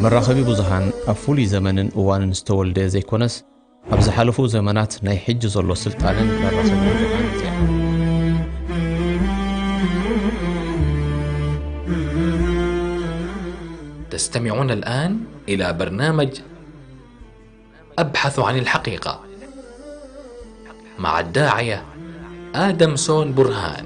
መራኸቢ ብዙሃን ኣብ ፍሉይ ዘመንን እዋንን ዝተወልደ ዘይኮነስ፣ ኣብ ዝሓለፉ ዘመናት ናይ ሕጂ ዘሎ ስልጣንን መራኸቢ ብዙሃን ዜና። تستمعون الآن إلى برنامج أبحث عن الحقيقة مع الداعية آدم سون برهان.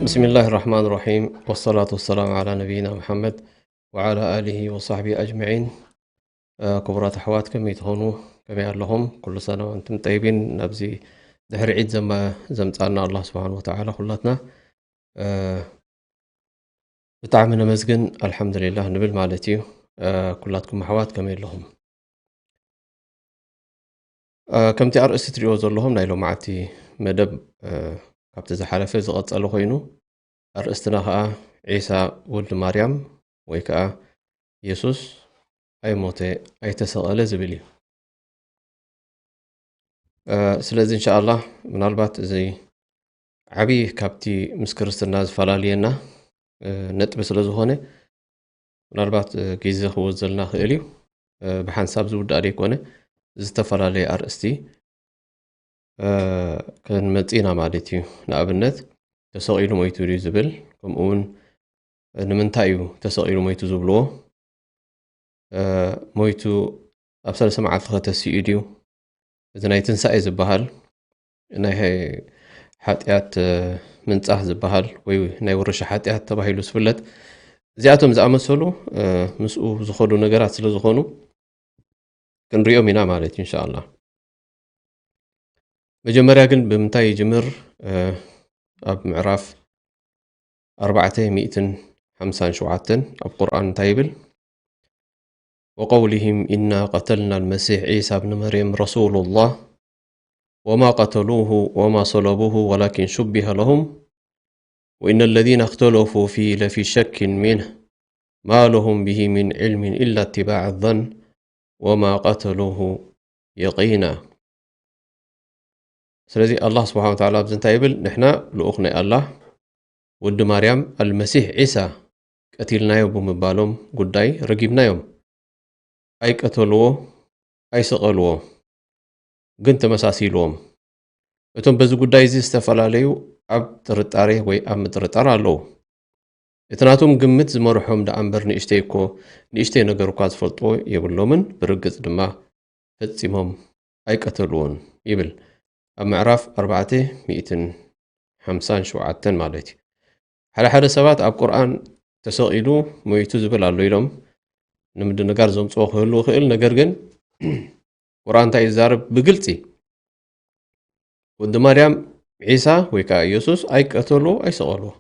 بسم الله الرحمن الرحيم، والصلاة والسلام على نبينا محمد وعلى آله وصحبه أجمعين. ክቡራት ኣሕዋት፣ ከመይ ትኾኑ? ከመይ ኣለኹም? ኩሉ ሰና ወንቱም ጠይቢን። ናብዚ ድሕሪ ዒድ ዘምፃና ኣላህ ስብሓን ወተዓላ ኩላትና ብጣዕሚ ነመስግን፣ ኣልሓምዱሊላህ ንብል ማለት እዩ። ኩላትኩም ኣሕዋት ከመይ ኣለኹም? ከምቲ ኣርእስቲ ትሪእዎ ዘለኹም፣ ናይ ሎማዓቲ መደብ ካብቲ ዝሓለፈ ዝቐፀለ ኮይኑ፣ ኣርእስትና ከዓ ዒሳ ወዲ ማርያም ወይ ከዓ የሱስ ኣይሞተ ኣይተሰቐለ ዝብል እዩ። ስለዚ እንሻኣላህ ምናልባት እዚ ዓብዪ ካብቲ ምስ ክርስትና ዝፈላለየና ነጥቢ ስለ ዝኾነ፣ ምናልባት ግዜ ክወዘልና ክእል እዩ። ብሓንሳብ ዝውዳእ ደይኮነ፣ ዝተፈላለየ ኣርእስቲ ክንመጽእ ኢና ማለት እዩ። ንኣብነት፣ ተሰቒሉ ሞይቱ ድዩ ዝብል፣ ከምኡ እውን ንምንታይ እዩ ተሰቒሉ ሞይቱ ዝብልዎ? ሞይቱ ኣብ ሰለስተ መዓልቲ ከተሲኡ ድዩ? እዚ ናይ ትንሳኤ ዝበሃል፣ ናይ ሓጢኣት ምንጻህ ዝበሃል ወይ ናይ ውርሻ ሓጢኣት ተባሂሉ ዝፍለጥ፣ እዚኣቶም ዝኣመሰሉ ምስኡ ዝኸዱ ነገራት ስለ ዝኾኑ ክንሪኦም ኢና ማለት እዩ እንሻኣላ። መጀመርያ ግን ብምንታይ ይጅምር? ኣብ ምዕራፍ ኣርባዕተ ሚእትን ሓምሳን ሸውዓተን ኣብ ቁርኣን እንታይ ይብል? وقولهم إنا قتلنا المسيح عيسى ابن مريم رسول الله وما قتلوه وما صلبوه ولكن شبه لهم وإن الذين اختلفوا فيه لفي شك منه ما لهم به من علم إلا اتباع الظن وما قتلوه يقينا. ስለዚ ኣላህ ስብሓን ወተዓላ ኣብዚ እንታይ ይብል? ንሕና ልኡኽ ናይ ኣላህ ወዲ ማርያም ኣልመሲሕ ዒሳ ቀቲልናዮ ብምባሎም ጉዳይ ረጊምናዮም። ኣይቀተልዎ፣ ኣይሰቐልዎ፣ ግን ተመሳሲልዎም። እቶም በዚ ጉዳይ እዚ ዝተፈላለዩ ኣብ ጥርጣሬ ወይ ኣብ ምጥርጣር ኣለዉ። እቲ ናቶም ግምት ዝመርሖም ደኣ እምበር ንእሽተይ እኮ፣ ንእሽተይ ነገር እኳ ዝፈልጥዎ የብሎምን፣ ብርግጽ ድማ ፈጺሞም ኣይቀተልዎን ይብል። ኣብ ምዕራፍ ኣርባዕተ ሚእትን ሓምሳን ሸውዓተን ማለት እዩ። ሓደ ሓደ ሰባት ኣብ ቁርኣን ተሰቒሉ ሞይቱ ዝብል ኣሎ ኢሎም ንምድንጋር ዘምፅኦ ክህሉ ይኽእል። ነገር ግን ቁርኣን እንታይ እዩ ዝዛረብ? ብግልፂ ወዲ ማርያም ዒሳ ወይ ከዓ ኢየሱስ ኣይቀተልዎ ኣይሰቐልዎ።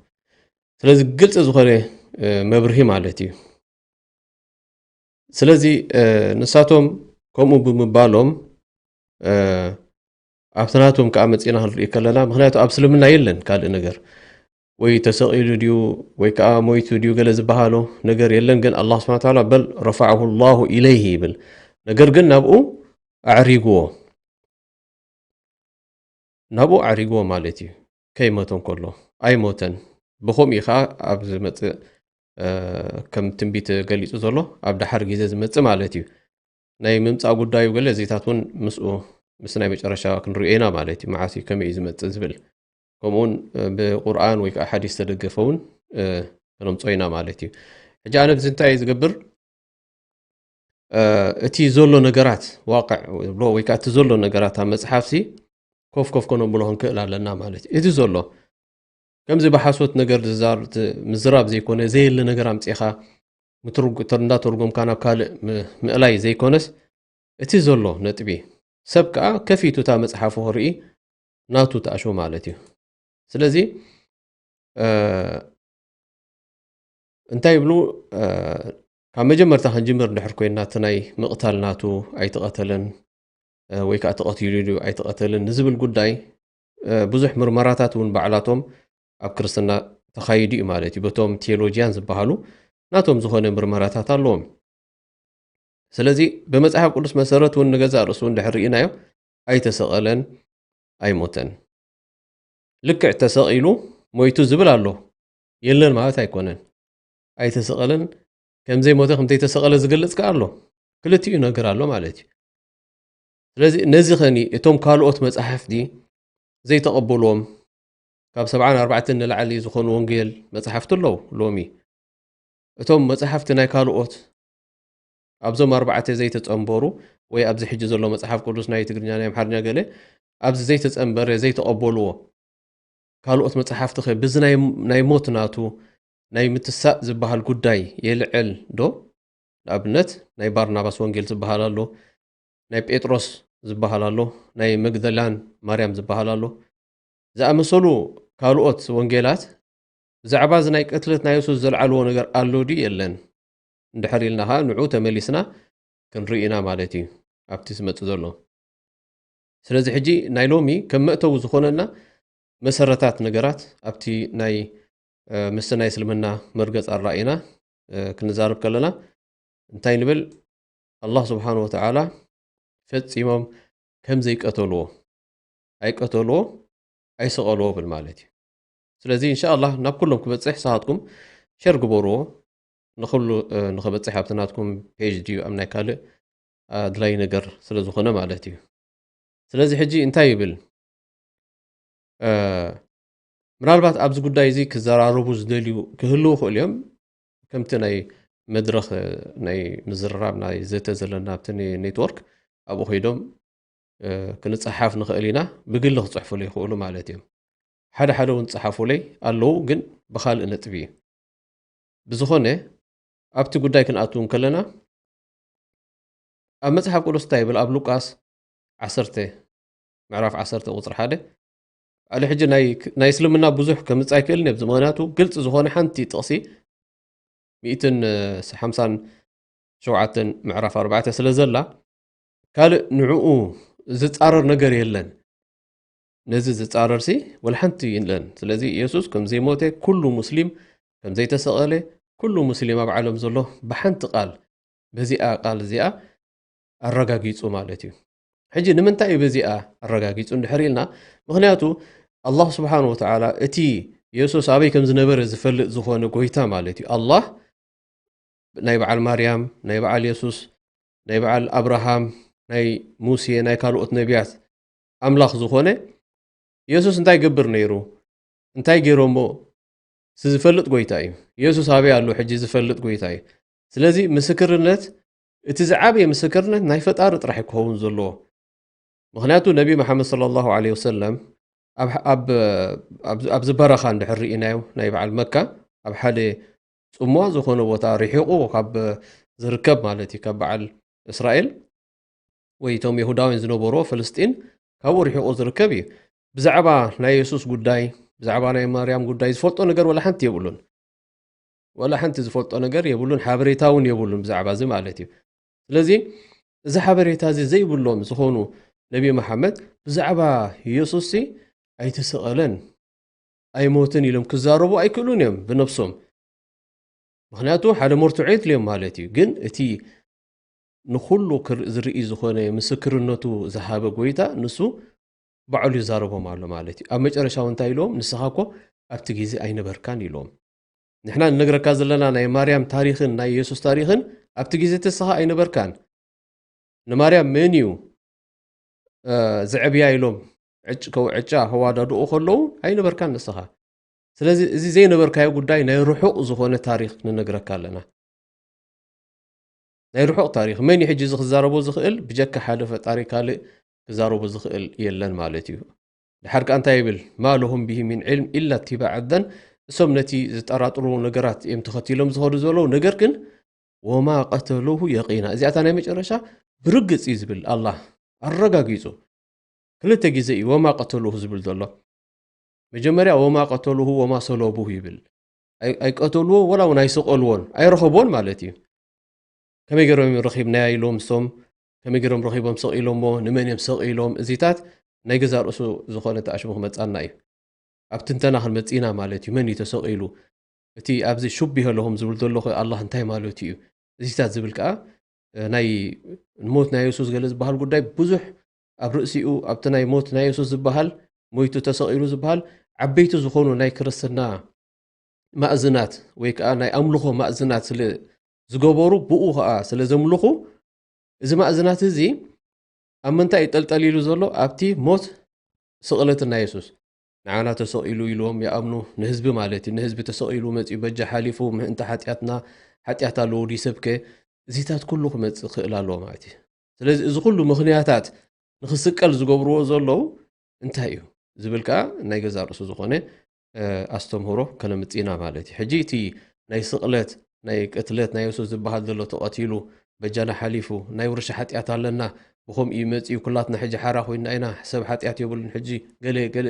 ስለዚ ግልፂ ዝኾነ መብርሂ ማለት እዩ። ስለዚ ንሳቶም ከምኡ ብምባሎም ኣብቲ ናቶም ከዓ መፂና ክንርኢ ከለና፣ ምክንያቱ ኣብ እስልምና የለን ካልእ ነገር፣ ወይ ተሰቒሉ ድዩ ወይ ከዓ ሞይቱ ድዩ ገለ ዝበሃሎ ነገር የለን። ግን ኣላህ ስብሓን ተዓላ በል ረፈዐሁ ላሁ ኢለይህ ይብል። ነገር ግን ናብኡ ኣዕሪግዎ፣ ናብኡ ኣዕሪግዎ ማለት እዩ። ከይሞተ እንከሎ ኣይሞተን። ብኸምኡ ከዓ ኣብ ዝመፅእ ከም ትንቢት ገሊፁ ዘሎ ኣብ ደሓር ግዜ ዝመፅእ ማለት እዩ። ናይ ምምፃእ ጉዳዩ ገለ እዚታት እውን ምስኡ ምስ ናይ መጨረሻ ክንሪኦ ኢና ማለት እዩ። መዓስ እዩ ከመይ እዩ ዝመፅእ ዝብል ከምኡውን ብቁርኣን ወይ ከዓ ሓዲስ ተደገፈ እውን ከነምፆ ኢና ማለት እዩ። ሕጂ ኣነ ብዚ እንታይ እዩ ዝገብር? እቲ ዘሎ ነገራት ዋቅዕ ዝብሎ ወይ ከዓ እቲ ዘሎ ነገራት ኣብ መፅሓፍሲ ኮፍ ኮፍ ከነብሎ ክንክእል ኣለና ማለት እዩ። እቲ ዘሎ ከምዚ ብሓሶት ነገር ዝዛር- ት- ምዝራብ ዘይኮነ ዘየለ ነገር ኣምፂኻ ምትርጉ- ተር- እንዳተርጎምካ ናብ ካልእ ም- ምእላይ ዘይኮነስ እቲ ዘሎ ነጥቢ ሰብ ከዓ ከፊቱ እታ መፅሓፉ ክርኢ ናቱ ተኣሾ ማለት እዩ። ስለዚ እንታይ ይብሉ? ካብ መጀመርታ ክንጅምር እንድሕር ኮይና እቲ ናይ ምቕታል ናቱ ኣይተቐተለን ወይ ከዓ ተቐቲሉ ድዩ ኣይተቐተልን ንዝብል ጉዳይ ብዙሕ ምርመራታት እውን ባዕላቶም ኣብ ክርስትና ተኻይዱ እዩ ማለት እዩ። በቶም ቴዎሎጂያን ዝበሃሉ ናቶም ዝኾነ ምርመራታት ኣለዎም። ስለዚ ብመፅሓፍ ቅዱስ መሰረት እውን ንገዛእ ርእሱ እንድሕር ርኢናዮ ኣይተሰቐለን፣ ኣይሞተን። ልክዕ ተሰቒሉ ሞይቱ ዝብል ኣሎ፣ የለን ማለት ኣይኮነን። ኣይተሰቐለን፣ ከም ዘይሞተ ከም ዘይተሰቐለ ዝገልጽ ከኣ ኣሎ። ክልቲኡ ነገር ኣሎ ማለት እዩ። ስለዚ ነዚ ኸኒ እቶም ካልኦት መጻሕፍቲ ዘይተቐበልዎም ካብ ሰብዓን ኣርባዕተን ንላዕሊ ዝኾኑ ወንጌል መጻሕፍቲ ኣለዉ ሎሚ። እቶም መጻሕፍቲ ናይ ካልኦት ኣብዞም ኣርባዕተ ዘይተጸንበሩ ወይ ኣብዚ ሕጂ ዘሎ መጽሓፍ ቅዱስ ናይ ትግርኛ ናይ ኣምሓርኛ ገለ ኣብዚ ዘይተጸንበረ ዘይተቐበልዎ ካልኦት መጻሕፍቲ ኸ ብዚ ናይ ናይ ሞት ናቱ ናይ ምትሳእ ዝበሃል ጉዳይ የልዕል ዶ? ንኣብነት ናይ ባርናባስ ወንጌል ዝበሃል ኣሎ፣ ናይ ጴጥሮስ ዝበሃል ኣሎ፣ ናይ መግደላን ማርያም ዝበሃል ኣሎ። ዝኣመሰሉ ካልኦት ወንጌላት ብዛዕባ እዚ ናይ ቅትለት ናይ የሱስ ዘልዓልዎ ነገር ኣሎ ድዩ የለን? እንድሕር ኢልና ኸኣ ንዑ ተመሊስና ክንርኢ ኢና ማለት እዩ ኣብቲ ዝመጽእ ዘሎ። ስለዚ ሕጂ ናይ ሎሚ ከም መእተዊ ዝኾነና መሰረታት ነገራት ኣብቲ ናይ ምስቲ ናይ እስልምና መርገጽ ኣራኢና ክንዛረብ ከለና እንታይ ንብል? ኣላህ ስብሓን ወተዓላ ፈጺሞም ከም ዘይቀተልዎ ኣይቀተልዎ ኣይሰቐልዎ ብል ማለት እዩ። ስለዚ እንሻ ኣላህ ናብ ኩሎም ክበጽሕ ሰኻትኩም ሸር ግበርዎ። ንኹሉ ንኽበጽሕ ኣብቲ ናትኩም ፔጅ ድዩ ኣብ ናይ ካልእ ኣድላይ ነገር ስለ ዝኾነ ማለት እዩ። ስለዚ ሕጂ እንታይ ይብል? ምናልባት ኣብዚ ጉዳይ እዚ ክዘራረቡ ዝደልዩ ክህልዉ ይኽእሉ እዮም። ከምቲ ናይ መድረኽ ናይ ምዝርራብ ናይ ዘተ ዘለና ኣብቲ ኔትወርክ ኣብኡ ከይዶም ክንጸሓፍ ንኽእል ኢና። ብግሊ ክጽሕፉሉ ይኽእሉ ማለት እዮም። ሓደ ሓደ እውን ጸሓፉለይ ኣለዉ፣ ግን ብኻልእ ነጥቢ እዩ። ብዝኾነ ኣብቲ ጉዳይ ክንኣትው እንከለና ኣብ መጽሓፍ ቅዱስ እንታይ ይብል? ኣብ ሉቃስ ዓሰርተ ምዕራፍ ዓሰርተ ቁጽሪ ሓደ ኣለ። ሕጂ ናይ እስልምና ብዙሕ ከምጽእ ኣይክእልን እየ፣ ምኽንያቱ ግልጺ ዝኾነ ሓንቲ ጥቕሲ ሚእትን ሓምሳን ሸውዓተን ምዕራፍ ኣርባዕተ ስለ ዘላ ካልእ ንዕኡ ዝጻረር ነገር የለን። ነዚ ዝጻረርሲ ወላ ሓንቲ የለን። ስለዚ የሱስ ከም ዘይሞተ ኩሉ ሙስሊም ከም ዘይተሰቐለ ኩሉ ሙስሊም ኣብ ዓለም ዘሎ ብሓንቲ ቃል በዚኣ ቃል እዚኣ ኣረጋጊጹ ማለት እዩ። ሕጂ ንምንታይ እዩ በዚኣ ኣረጋጊጹ እንድሕር ኢልና፣ ምኽንያቱ ኣላህ ስብሓን ወተዓላ እቲ የሱስ ኣበይ ከም ዝነበረ ዝፈልጥ ዝኾነ ጎይታ ማለት እዩ። ኣላህ ናይ በዓል ማርያም፣ ናይ በዓል የሱስ፣ ናይ በዓል ኣብርሃም፣ ናይ ሙሴ፣ ናይ ካልኦት ነቢያት ኣምላኽ ዝኾነ የሱስ እንታይ ይገብር ነይሩ? እንታይ ገይሮሞ? ዝፈልጥ ጎይታ እዩ። የሱስ ኣበይ ኣሎ ሕጂ ዝፈልጥ ጎይታ እዩ። ስለዚ ምስክርነት፣ እቲ ዝዓበየ ምስክርነት ናይ ፈጣሪ ጥራሕ ክኸውን ዘለዎ። ምኽንያቱ ነቢ መሓመድ ሰለላሁ ዐለይሂ ወሰለም ኣብ ኣብዚ በረኻ እንድሕር ርኢናዮ ናይ በዓል መካ ኣብ ሓደ ጽምዋ ዝኾነ ቦታ ርሒቑ ካብ ዝርከብ ማለት እዩ፣ ካብ በዓል እስራኤል ወይ እቶም የሁዳውያን ዝነበርዎ ፍልስጢን ካብኡ ርሒቑ ዝርከብ እዩ። ብዛዕባ ናይ የሱስ ጉዳይ፣ ብዛዕባ ናይ ማርያም ጉዳይ ዝፈልጦ ነገር ወላ ሓንቲ የብሉን። ወላ ሓንቲ ዝፈልጦ ነገር የብሉን፣ ሓበሬታ እውን የብሉን ብዛዕባ እዚ ማለት እዩ። ስለዚ እዚ ሓበሬታ እዚ ዘይብሎም ዝኾኑ ነቢ መሓመድ ብዛዕባ የሱስ ኣይተሰቐለን ኣይሞትን ኢሎም ክዛረቡ ኣይክእሉን እዮም ብነብሶም። ምኽንያቱ ሓደ መርትዖ የድልዮም ማለት እዩ። ግን እቲ ንኹሉ ዝርኢ ዝኾነ ምስክርነቱ ዝሃበ ጎይታ ንሱ ባዕሉ ይዛረቦም ኣሎ ማለት እዩ። ኣብ መጨረሻ እንታይ ኢልዎም? ንስኻ እኮ ኣብቲ ግዜ ኣይነበርካን ኢልዎም። ንሕና ንነግረካ ዘለና ናይ ማርያም ታሪኽን ናይ የሱስ ታሪኽን ኣብቲ ግዜ እቲ ንስኻ ኣይነበርካን። ንማርያም መን እዩ ዘዕብያ ኢሎም ዕጭ ከው ዕጫ ከዋዳድኡ ከለዉ ኣይነበርካን ንስኻ። ስለዚ እዚ ዘይነበርካዮ ጉዳይ ናይ ርሑቕ ዝኾነ ታሪኽ ንነግረካ ኣለና። ናይ ርሑቕ ታሪኽ መን እዩ ሕጂ እዚ ክዛረቦ ዝኽእል? ብጀካ ሓደ ፈጣሪ ካልእ ክዛረቦ ዝኽእል የለን ማለት እዩ። ድሓር ከኣ እንታይ ይብል? ማ ለሁም ብሂ ሚን ዕልም ኢላ እትባዕ ዘን፣ እሶም ነቲ ዝጠራጥሩ ነገራት እዮም ተኸቲሎም ዝኸዱ ዘለዉ። ነገር ግን ወማ ቀተሉሁ የቂና፣ እዚኣታ ናይ መጨረሻ ብርግጽ እዩ ዝብል ኣላህ ኣረጋጊጹ። ክልተ ግዜ እዩ ወማ ቀተሉሁ ዝብል ዘሎ። መጀመርያ ወማ ቀተሉሁ ወማ ሰለቡሁ ይብል። ኣይቀተልዎ ወላ እውን ኣይሰቐልዎን ኣይረኸብዎን ማለት እዩ። ከመይ ገይሮም እዮም ረኺብናያ ኢሎም እሶም? ከመይ ገይሮም ረኺቦም ሰቒሎሞ? ንመን እዮም ሰቒሎም? እዚታት ናይ ገዛ ርእሱ ዝኾነ ተኣሽሙ ክመጻና እዩ። ኣብ ትንተና ክንመጽእ ኢና ማለት እዩ። መን እዩ ተሰቒሉ? እቲ ኣብዚ ሹቢሀ ለሁም ዝብል ዘሎ ኸ ኣላህ እንታይ ማለቱ እዩ? እዚታት ዝብል ከኣ ናይ ሞት ናይ የሱስ ገለ ዝበሃል ጉዳይ ብዙሕ ኣብ ርእሲኡ ኣብቲ ናይ ሞት ናይ የሱስ ዝበሃል፣ ሞይቱ ተሰቒሉ ዝበሃል፣ ዓበይቲ ዝኾኑ ናይ ክርስትና ማእዝናት ወይ ከዓ ናይ ኣምልኾ ማእዝናት ስለ ዝገበሩ፣ ብኡ ከዓ ስለ ዘምልኹ፣ እዚ ማእዝናት እዚ ኣብ ምንታይ እዩ ጠልጠል ኢሉ ዘሎ? ኣብቲ ሞት ስቕለትን ናይ የሱስ። ንዓና ተሰቒሉ ኢልዎም ይኣምኑ፣ ንህዝቢ ማለት እዩ። ንህዝቢ ተሰቒሉ መጺኡ በጃ ሓሊፉ ምእንቲ ሓጢኣትና፣ ሓጢኣት ኣለዎ ድዩ ሰብከ? እዚታት ኩሉ ክመጽእ ክእል ኣለዎ ማለት እዩ። ስለዚ እዚ ኩሉ ምኽንያታት ንኽስቀል ዝገብርዎ ዘለዉ እንታይ እዩ ዝብል ከኣ ናይ ገዛእ ርእሱ ዝኾነ፣ እ፣ ኣስተምህሮ ከነምጽእ ኢና ማለት እዩ። ሕጂ እቲ ናይ ስቕለት፣ ናይ ቅትለት ናይ የሱስ ዝበሃል ዘሎ ተቐቲሉ፣ በጃና ሓሊፉ፣ ናይ ውርሻ ሓጢኣት ኣለና፣ ብኸምኡ እዩ መጺኡ፣ ኩላትና ሕጂ ሓራ ኮይንና ኢና፣ ሰብ ሓጢኣት የብሉን፣ ሕጂ ገለ ገለ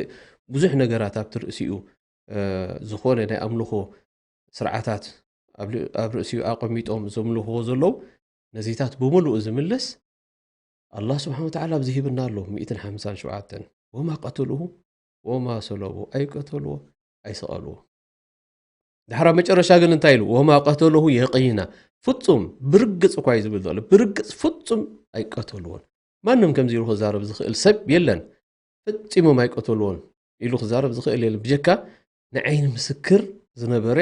ብዙሕ ነገራት ኣብቲ ርእሲኡ፣ እ፣ ዝኾነ ናይ ኣምልኾ ስርዓታት ኣብ ል-፣ ኣብ ርእሲኡ ኣቐሚጦም ዘምልኽዎ ዘለዉ፣ ነዚታት ብምሉኡ ዝምልስ ኣላህ ስብሓን ወተዓላ ኣብዚ ሂብና ኣሎ። ሚእትን ሓምሳን ሸውዓተን፣ ወማ ቀተሉሁ ወማ ሰለቡ፣ ኣይቀተልዎ፣ ኣይሰቐልዎ። ድሕር ኣብ መጨረሻ ግን እንታይ ኢሉ? ወማ ቀተሉሁ የቂና፣ ፍጹም ብርግጽ እኳ እዩ ዝብል ዘሎ፣ ብርግጽ ፍጹም ኣይቀተልዎን። ማንም ከምዚ ኢሉ ክዛረብ ዝኽእል ሰብ የለን። ፈጺሞም ኣይቀተልዎን ኢሉ ክዛረብ ዝኽእል የለን። ብጀካ ንዓይኒ ምስክር ዝነበረ፣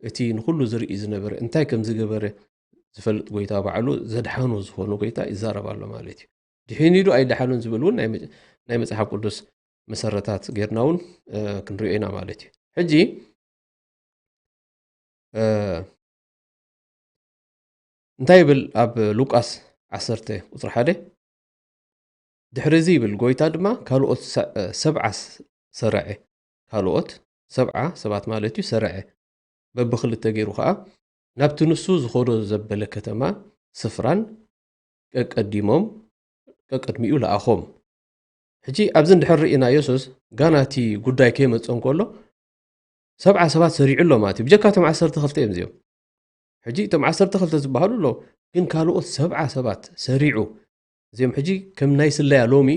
እቲ ንኹሉ ዝርኢ ዝነበረ፣ እንታይ ከም ዝገበረ ዝፈልጥ ጎይታ፣ ባዕሉ ዘድሓኖ ዝኾነ ጎይታ ይዛረብ ኣሎ ማለት እዩ። ድሒኑ ዶ ኣይደሓኖን ዝብል እውን ናይ መ-፣ ናይ መጽሓፍ ቅዱስ መሰረታት ጌርና እውን፣ እ፣ ክንሪኦ ኢና ማለት እዩ። ሕጂ፣ እ፣ እንታይ ይብል ኣብ ሉቃስ ዓሰርተ ቁጽሪ ሓደ? ድሕሪ እዚ ይብል፣ ጎይታ ድማ ካልኦት ሰ-፣ እ፣ ሰብዓ ስ-፣ ሰረዐ። ካልኦት ሰብዓ ሰባት ማለት እዩ፣ ሰረዐ። በብኽልተ ገይሩ ኸኣ ናብቲ ንሱ ዝኸዶ ዘበለ ከተማ ስፍራን ቀቀዲሞም፣ ቀቅድሚኡ ለኣኾም። ሕጂ ኣብዚ እንድሕር ርኢና፣ የሱስ ጋና እቲ ጉዳይ ከይመጽኦ እንከሎ፣ ሰብዓ ሰባት ሰሪዑ ኣሎ ማለት እዩ። ብጀካ እቶም ዓሰርተ ክልተ እዮም እዚኦም። ሕጂ እቶም ዓሰርተ ክልተ ዝበሃሉ ኣለዉ፣ ግን ካልኦት ሰብዓ ሰባት ሰሪዑ። እዚኦም ሕጂ ከም ናይ ስለያ፣ ሎሚ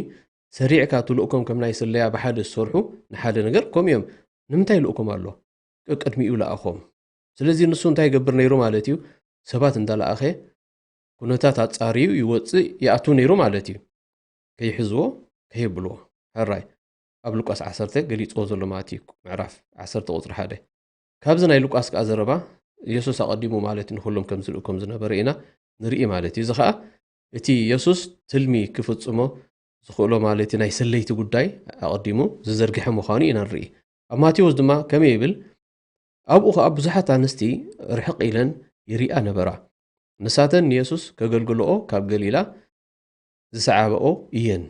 ሰሪዕካ ትልእኮም ከም ናይ ስለያ ብሓደ ዝሰርሑ ንሓደ ነገር፣ ከምኡ እዮም። ንምንታይ ይልእኮም ኣሎ? ቀቅድሚኡ ለኣኾም። ስለዚ ንሱ እንታይ ይገብር ነይሩ ማለት እዩ? ሰባት እንዳለኣኸ ኩነታት ኣጻርዩ ይወጽእ ይኣቱ ነይሩ ማለት እዩ። ከይሕዝዎ፣ ከየብልዎ። ሕራይ ኣብ ሉቃስ ዓሰርተ ገሊጽዎ ዘሎ ማለት እዩ፣ ምዕራፍ ዓሰርተ ቁጽሪ ሓደ። ካብዚ ናይ ሉቃስ ከኣ ዘረባ፣ የሱስ ኣቐዲሙ ማለት ንኹሎም ከም ዝልእኮም ዝነበረ ኢና ንርኢ ማለት እዩ። እዚ ኸኣ እቲ የሱስ ትልሚ ክፍጽሞ ዝኽእሎ ማለት እዩ፣ ናይ ሰለይቲ ጉዳይ ኣቐዲሙ ዝዘርግሐ ምዃኑ ኢና ንርኢ። ኣብ ማቴዎስ ድማ ከመይ ይብል? ኣብኡ ኸኣ ብዙሓት ኣንስቲ ርሕቕ ኢለን ይሪኣ ነበራ። ንሳተን ንየሱስ ከገልግልኦ ካብ ገሊላ ዝሰዓባኦ እየን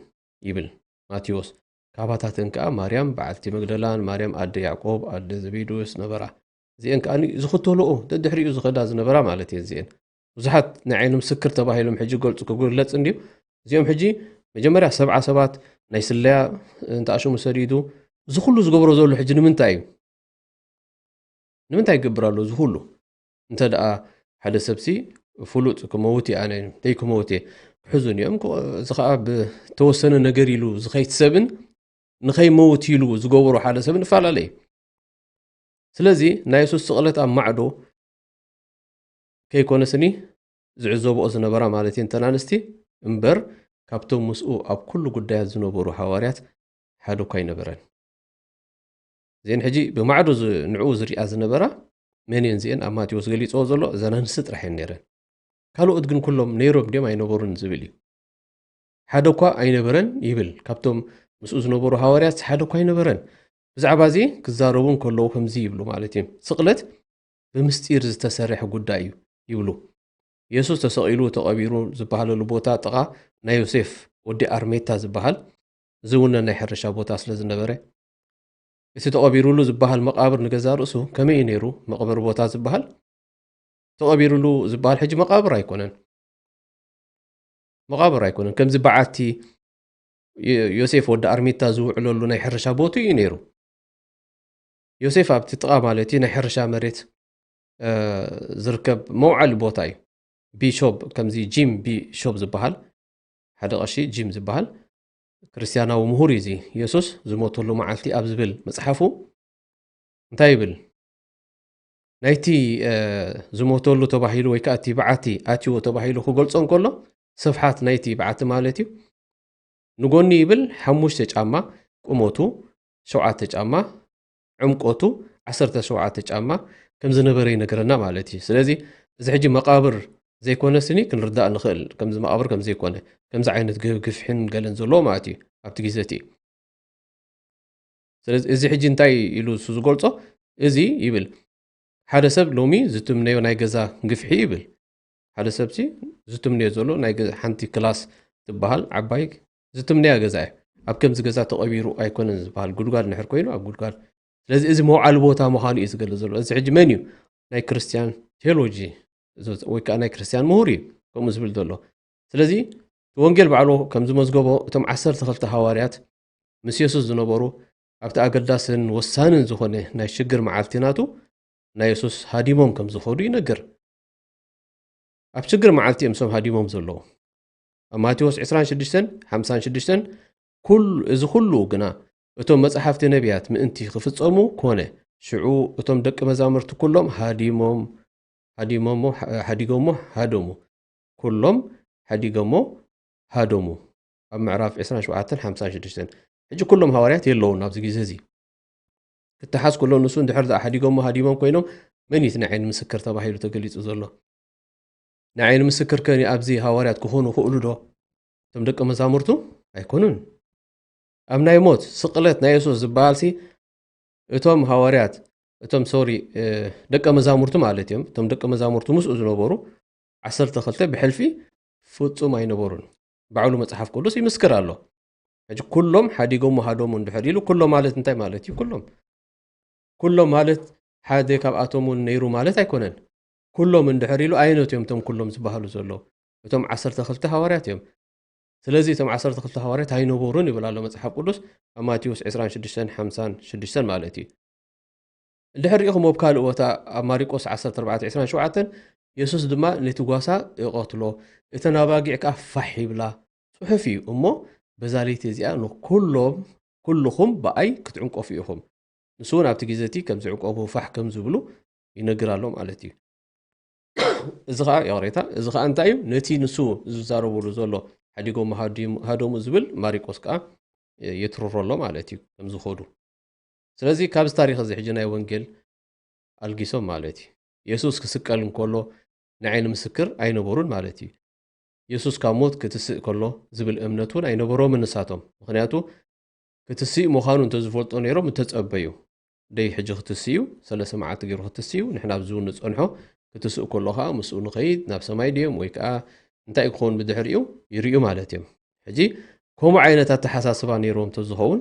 ይብል ማቴዎስ። ካባታተን ከኣ ማርያም በዓልቲ መግደላን ማርያም ኣደ ያዕቆብ ኣደ ዘቤዶስ ነበራ። እዚአን ከኣ ዝኽተልኦ ደድሕሪኡ ዝኸዳ ዝነበራ ማለት እየን። እዚአን ብዙሓት ናይ ዓይኒ ምስክር ተባሂሎም ሕጂ ገልጹ ክግለጽ እንድዩ። እዚኦም ሕጂ መጀመርያ ሰብዓ ሰባት ናይ ስለያ እንተኣሽሙ ሰዲዱ፣ እዚ ኩሉ ዝገብሮ ዘሎ ሕጂ ንምንታይ እዩ? ንምንታይ ይገብር ኣሎ እዚ ኩሉ? እንተ ደኣ ሓደ ሰብሲ ፍሉጥ ክመውት እየ ኣነ፣ ደይክመውት እየ፣ ክሕዙኒ እዮም። ክቕ-፣ እዚ ኸኣ ብተወሰነ ነገር ኢሉ ዝኸይድ ሰብን ንኸይመውት ኢሉ ዝገብሮ ሓደ ሰብን ይፈላለ እዩ። ስለዚ ናይ የሱስ ስቕለት ኣብ ማዕዶ ከይኮነስኒ ዝዕዘብኦ ዝነበራ ማለት እየን እተን ኣንስቲ እምበር፣ ካብቶም ምስኡ ኣብ ኩሉ ጉዳያት ዝነበሩ ሃዋርያት ሓደ እኳ ኣይነበረን። እዚአን ሕጂ ብማዕዶ ዝ-፣ ንዕኡ ዝሪኣ ዝነበራ መን እየን? እዚአን ኣብ ማቴዎስ ገሊጽዎ ዘሎ እዘን ኣንስቲ ጥራሕ እየን ነይረን። ካልኦት ግን ኩሎም ነይሮም ድዮም ኣይነበሩን ዝብል እዩ። ሓደ እኳ ኣይነበረን ይብል። ካብቶም ምስኡ ዝነበሩ ሃዋርያት ሓደ እኳ ኣይነበረን። ብዛዕባ እዚ ክዛረቡ እንከለዉ ከምዚ ይብሉ ማለት እዩ። ስቕለት ብምስጢር ዝተሰርሐ ጉዳይ እዩ ይብሉ። የሱስ ተሰቒሉ ተቐቢሩ ዝበሃለሉ ቦታ ጥቓ ናይ ዮሴፍ ወዲ ኣርሜታ ዝበሃል ዝውነ ናይ ሕርሻ ቦታ ስለ ዝነበረ፣ እቲ ተቐቢሩሉ ዝበሃል መቓብር ንገዛእ ርእሱ ከመይ እዩ ነይሩ? መቕበሪ ቦታ ዝበሃል ተቐቢሩሉ ዝበሃል ሕጂ መቓብር ኣይኮነን። መቓብር ኣይኮነን። ከምዚ በዓቲ ዮ-፣ ዮሴፍ ወዲ ኣርሜታ ዝውዕለሉ ናይ ሕርሻ ቦትኡ እዩ ነይሩ። ዮሴፍ ኣብቲ ጥቓ ማለት እዩ ናይ ሕርሻ መሬት፣ እ፣ ዝርከብ መውዓሊ ቦታ እዩ። ቢሾፕ፣ ከምዚ ጂም ቢሾፕ ዝበሃል ሓደ ቀሺ ጂም ዝበሃል ክርስትያናዊ ምሁር እዩ። እዚ የሱስ ዝሞተሉ መዓልቲ ኣብ ዝብል መጽሓፉ እንታይ ይብል? ናይቲ፣ እ፣ ዝሞተሉ ተባሂሉ ወይ ከኣ እቲ በዓቲ ኣትይዎ ተባሂሉ ክገልጾ እንከሎ፣ ስፍሓት ናይቲ በዓቲ ማለት እዩ፣ ንጎኒ ይብል ሓሙሽተ ጫማ ቁመቱ፣ ሸውዓተ ጫማ ዕምቆቱ፣ ዓሰርተ ሸውዓተ ጫማ ከም ዝነበረ ይነግረና ማለት እዩ። ስለዚ እዚ ሕጂ መቃብር ዘይኮነ ስኒ ክንርዳእ ንኽእል፣ ከምዚ መቃብር ከም ዘይኮነ፣ ከምዚ ዓይነት ግፍሕን ገለን ዘለዎ ማለት እዩ ኣብቲ ግዜ እቲ። ስለዚ እዚ ሕጂ እንታይ ኢሉ እሱ ዝገልጾ? እዚ ይብል ሓደ ሰብ ሎሚ ዝትምነዮ ናይ ገዛ ግፍሒ ይብል። ሓደ ሰብሲ ዝትምነዮ ዘሎ ናይ ገዛ ሓንቲ ክላስ ትበሃል ዓባይ ዝትምነያ ገዛ እያ። ኣብ ከምዚ ገዛ ተቐቢሩ ኣይኮነን ዝበሃል፣ ጉድጓድ ንሕር ኮይኑ ኣብ ጉድጓድ። ስለዚ እዚ መውዓሊ ቦታ ምዃኑ እዩ ዝገልጽ ዘሎ። እዚ ሕጂ መን እዩ? ናይ ክርስቲያን ቴዎሎጂ ወይ ከዓ ናይ ክርስቲያን ምሁር እዩ ከምኡ ዝብል ዘሎ። ስለዚ እቲ ወንጌል ባዕሉ ከም ዝመዝገቦ እቶም ዓሰርተ ክልተ ሃዋርያት ምስ የሱስ ዝነበሩ ኣብቲ ኣገዳስን ወሳንን ዝኾነ ናይ ሽግር መዓልቲ ናቱ ናይ የሱስ ሃዲሞም ከም ዝኸዱ ይነግር። ኣብ ሽግር መዓልቲ እዮም እሶም ሃዲሞም ዘለዉ። ኣብ ማቴዎስ ዕስራን ሽዱሽተን ሓምሳን ሽዱሽተን ኩሉ፣ እዚ ኩሉ ግና እቶም መጻሕፍቲ ነቢያት ምእንቲ ክፍጸሙ ኮነ። ሽዑ እቶም ደቂ መዛሙርቲ ኩሎም ሃዲሞም፣ ሃዲሞሞ፣ ሓዲጎሞ ሃደሙ። ኩሎም ሓዲጎሞ ሃደሙ። ኣብ ምዕራፍ ዕስራን ሸውዓተን ሓምሳን ሽዱሽተን። ሕጂ ኩሎም ሃዋርያት የለውን ኣብዚ ግዜ እዚ። ክተሓዝ ከሎ ንሱ እንድሕር ደኣ ሓዲጎሞ ሃዲሞም ኮይኖም መን እዩ እቲ ናይ ዓይኒ ምስክር ተባሂሉ ተገሊጹ ዘሎ? ናይ ዓይኒ ምስክር ከ ኣብዚ ሃዋርያት ክኾኑ ይኽእሉ ዶ? እቶም ደቂ መዛሙርቱ ኣይኮኑን። ኣብ ናይ ሞት ስቕለት ናይ የሱስ ዝበሃልሲ እቶም ሃዋርያት፣ እቶም ሶሪ፣ እ፣ ደቀ መዛሙርቱ ማለት እዮም። እቶም ደቀ መዛሙርቱ ምስኡ ዝነበሩ ዓሰርተ ክልተ ብሕልፊ ፍጹም ኣይነበሩን። ባዕሉ መጽሓፍ ቅዱስ ይምስክር ኣሎ። ሕጂ ኩሎም ሓዲጎም ሃደሙ እንድሕር ኢሉ፣ ኩሎም ማለት እንታይ ማለት እዩ? ኩሎም፣ ኩሎም ማለት ሓደ ካብኣቶም እውን ነይሩ ማለት ኣይኮነን። ኩሎም እንድሕር ኢሉ፣ ኣየኖት እዮም እቶም ኩሎም ዝበሃሉ ዘለዉ? እቶም ዓሰርተ ክልተ ሃዋርያት እዮም። ስለዚ እቶም ዓሰርተ ክልተ ሃዋርያት ኣይነበሩን ይብል ኣሎ መጽሓፍ ቅዱስ ኣብ ማቴዎስ ዕስራን ሽዱሽተን ሓምሳን ሽዱሽተን ማለት እዩ። እንድሕር ርኢኹም ኣብ ካልእ ቦታ ኣብ ማሪቆስ ዓሰርተ ኣርባዕተ ዕስራን ሸውዓተን፣ የሱስ ድማ ነቲ ጓሳ ይቐትሎ፣ እተን ኣባጊዕ ከኣ ፋሕ ይብላ። ጽሑፍ እዩ እሞ፣ በዛ ለይቲ እዚኣ ንኩሎም፣ ኩልኹም ብኣይ ክትዕንቀፉ ኢኹም። ንሱ እውን ኣብቲ ግዜ እቲ ከም ዝዕቀቡ ፋሕ ከም ዝብሉ ይነግር ኣሎ ማለት እዩ። እዚ ኸዓ፣ ይቕሬታ፣ እዚ ኸዓ እንታይ እዩ? ነቲ ንሱ ዝዛረበሉ ዘሎ ሓዲጎም ሃዲም-፣ ሃደሙ ዝብል ማሪቆስ ከኣ የትርሮ ኣሎ ማለት እዩ፣ ከም ዝኸዱ። ስለዚ ካብዚ ታሪኽ እዚ ሕጂ ናይ ወንጌል ኣልጊሶም ማለት እዩ። የሱስ ክስቀል እንከሎ ንዓይኒ ምስክር ኣይነበሩን ማለት እዩ። የሱስ ካብ ሞት ክትስእ ከሎ ዝብል እምነት እውን ኣይነበሮምን ንሳቶም። ምኽንያቱ ክትስእ ምዃኑ እንተዝፈልጡ ነይሮም ምተጸበዩ። ደይ ሕጂ ክትስእ እዩ፣ ሰለስተ መዓልቲ ገይሩ ክትስእ እዩ፣ ንሕና ኣብዚ እውን ንጸንሖ፣ ክትስእ ከሎ ኸኣ ምስኡ ንኸይድ፣ ናብ ሰማይ ድዮም ወይ ከኣ እንታይ ክኸውን ብድሕሪኡ ይርእዩ ማለት እዮም። ሕጂ ከምኡ ዓይነት ኣተሓሳስባ ነይሮም እንተዝኸውን፣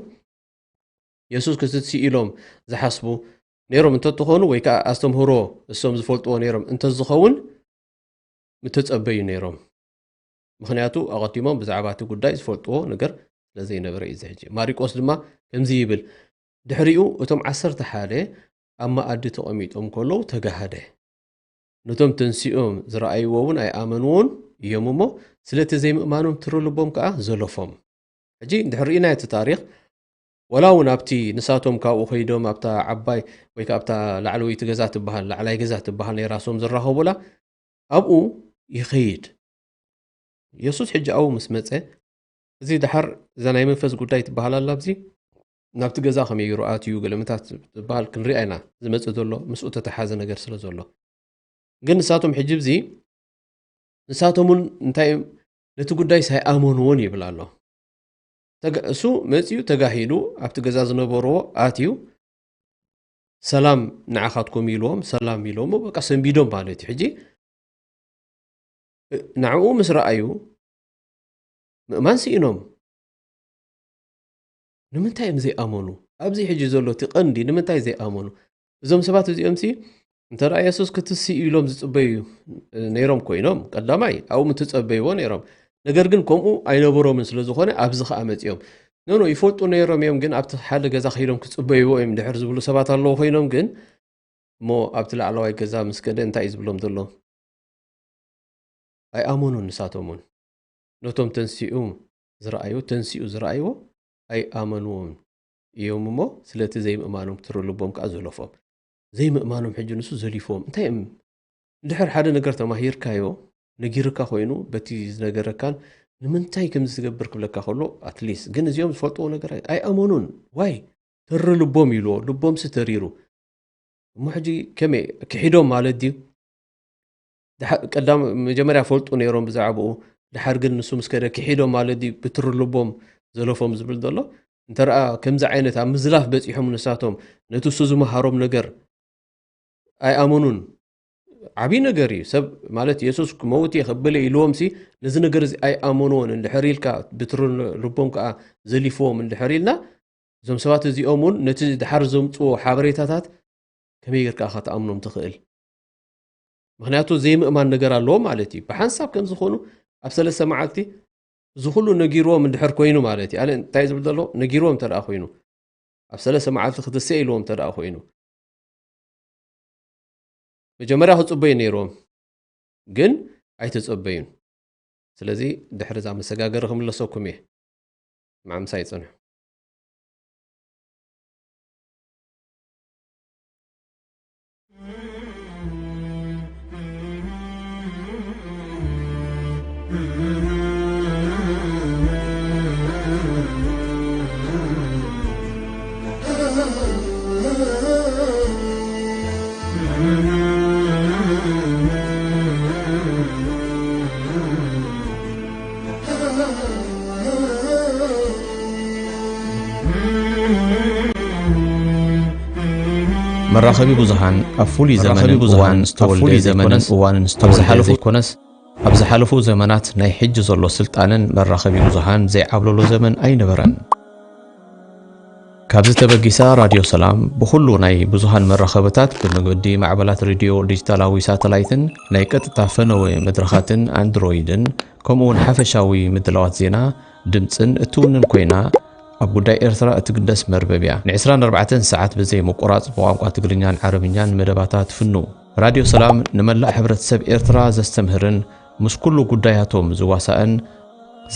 የሱስ ክትስእ ኢሎም ዝሓስቡ ነይሮም እንተትኾኑ ወይ ከኣ ኣስተምህሮ እሶም ዝፈልጥዎ ነይሮም እንተዝኸውን ምተጸበዩ ነይሮም። ምኽንያቱ ኣቐዲሞም ብዛዕባ እቲ ጉዳይ ዝፈልጥዎ ነገር ስለ ዘይነበረ እዩ። እዚ ሕጂ ማሪቆስ ድማ ከምዚ ይብል፣ ድሕሪኡ እቶም ዓሰርተ ሓደ ኣብ መኣዲ ተቐሚጦም ከለዉ ተጋህደ። ነቶም ተንሲኦም ዝረኣይዎ እውን ኣይኣመንዎን እዮም እሞ፣ ስለቲ ዘይምእማኖም ትሪ ልቦም ከኣ ዘለፎም። ሕጂ እንድሕር ርኢና እቲ ታሪኽ፣ ወላ እውን ኣብቲ ንሳቶም ካብኡ ከይዶም ኣብታ ዓባይ ወይ ከኣ ኣብታ ላዕለወይቲ ገዛ ትበሃል፣ ላዕላይ ገዛ ትበሃል ናይ ራሶም ዝራኸቡላ፣ ኣብኡ ይኸይድ። የሱስ ሕጂ ኣብኡ ምስ መጸ፣ እዚ ደሓር እዛ ናይ መንፈስ ጉዳይ ትበሃል ኣላ፣ ኣብዚ ናብቲ ገዛ ከመይ ገይሩ ኣትዩ፣ ገለመታት ትበሃል ክንሪኣ ኢና፣ ዝመጽእ ዘሎ ምስኡ ተተሓዘ ነገር ስለ ዘሎ። ግን ንሳቶም ሕጂ፣ እዚ ንሳቶም እውን እንታይ እዮም፣ ነቲ ጉዳይስ ኣይኣመንዎን ይብል ኣሎ። ተጋ-፣ እሱ መጺኡ ተጋሂዱ፣ ኣብቲ ገዛ ዝነበርዎ ኣትዩ፣ "ሰላም ንዓኻትኩም" ኢልዎም፣ ሰላም ኢልዎም፣ በቃ ሰንቢዶም ማለት እዩ። ሕጂ እ፣ ንዕኡ ምስ ረኣዩ ምእማን ስኢኖም። ንምንታይ እዮም ዘይኣመኑ? ኣብዚ ሕጂ ዘሎ እቲ ቀንዲ ንምንታይ ዘይኣመኑ? እዞም ሰባት እዚኦምሲ እንተ ደኣ የሱስ ክትስእ ኢሎም ዝጽበዩ ነይሮም ኮይኖም፣ ቀዳማይ ኣብኡ ምትጸበይዎ ነይሮም። ነገር ግን ከምኡ ኣይነበሮምን ስለ ዝኾነ ኣብዚ ኸኣ መጺኦም። ኖ፣ ኖ፣ ይፈልጡ ነይሮም እዮም፣ ግን ኣብቲ ሓደ ገዛ ከይዶም ክጽበይዎ እዮም ድሕር ዝብሉ ሰባት ኣለዉ ኮይኖም ግን፣ እሞ ኣብቲ ላዕለዋይ ገዛ ምስ ከደ እንታይ እዩ ዝብሎም ዘሎ? ኣይኣመኑን ንሳቶም እውን። ነቶም ተንሲኡ ዝረኣዩ፣ ተንሲኡ ዝረኣይዎ ኣይኣመንዎን እዮም እሞ፣ ስለቲ ዘይምእማኖም ትሪ ልቦም ከኣ ዘለፎም። ዘይምእማኖም ሕጂ ንሱ ዘሊፍዎም። እንታይ እዮም? እንድሕር ሓደ ነገር ተማሂርካዮ፣ ነጊርካ ኮይኑ፣ በቲ ዝነገረካን ንምንታይ ከምዚ ትገብር ክብለካ ከሎ ኣትሊስት ግን እዚኦም ዝፈልጥዎ ነገር ኣይ- ኣይኣመኑን። ዋይ ተሪ ልቦም ይብልዎ። ልቦምሲ ተሪሩ እሞ ሕጂ ከመይ ክሒዶም ማለት ድዩ? ድሓ- ቀዳም መጀመርያ ፈልጡ ነይሮም ብዛዕባኡ፣ ድሓር ግን ንሱ ምስ ከደ ክሒዶም ማለት ድዩ? ብትሪ ልቦም ዘለፎም ዝብል ዘሎ እንተ ከምዚ ዓይነት ኣብ ምዝላፍ በፂሖም ንሳቶም ነቲ እሱ ዝመሃሮም ነገር ኣይኣመኑን። ዓብዪ ነገር እዩ። ሰብ ማለት የሱስ ክመውት እየ ከብል እየ ኢልዎም ሲ ነዚ ነገር እዚ ኣይኣመንዎን እንድሕር ኢልካ ብትሪ ልቦም ከዓ ዘሊፍዎም እንድሕር ኢልና እዞም ሰባት እዚኦም እውን ነቲ ድሓር ዘምፅዎ ሓበሬታታት ከመይ ጌርካ ኢኻ ትኣምኖም ትኽእል? ምኽንያቱ ዘይምእማን ነገር ኣለዎ ማለት እዩ። ብሓንሳብ ከም ዝኾኑ ኣብ ሰለስተ መዓልቲ እዚ ኩሉ ነጊርዎም እንድሕር ኮይኑ ማለት እዩ። ኣነ እንታይ ዝብል ዘሎ ነጊርዎም እንተ ደኣ ኮይኑ ኣብ ሰለስተ መዓልቲ ክትስእ ኢልዎም እንተ ደኣ ኮይኑ መጀመርያ ክጽበዩ ነይርዎም ግን ኣይተጸበዩን። ስለዚ ድሕሪ እዛ መሰጋገሪ ክምለሰኩም እየ። ማዕምሳ ይጽንሑ። መራኸቢ ብዙሃን ኣብ ፍሉይ ዘመንን እዋንን ዝተወልደ ዘይኮነስ ኣብ ዝሓለፉ ዘይኮነስ ኣብ ዝሓለፉ ዘመናት ናይ ሕጂ ዘሎ ስልጣንን መራኸቢ ብዙሃን ዘይዓብለሎ ዘመን ኣይነበረን። ካብዚ ተበጊሳ ራድዮ ሰላም ብኹሉ ናይ ብዙሃን መራኸብታት ብመገዲ ማዕበላት ሬድዮ ዲጂታላዊ ሳተላይትን ናይ ቀጥታ ፈነወ መድረኻትን ኣንድሮይድን ከምኡውን ሓፈሻዊ ምድላዋት ዜና ድምፅን እትውንን ኮይና ኣብ ጉዳይ ኤርትራ እትግደስ መርበብ እያ። ን24 ሰዓት ብዘይ ምቁራፅ ብቋንቋ ትግርኛን ዓረብኛን መደባታ ትፍኑ። ራድዮ ሰላም ንመላእ ሕብረተሰብ ኤርትራ ዘስተምህርን ምስ ኩሉ ጉዳያቶም ዝዋሳእን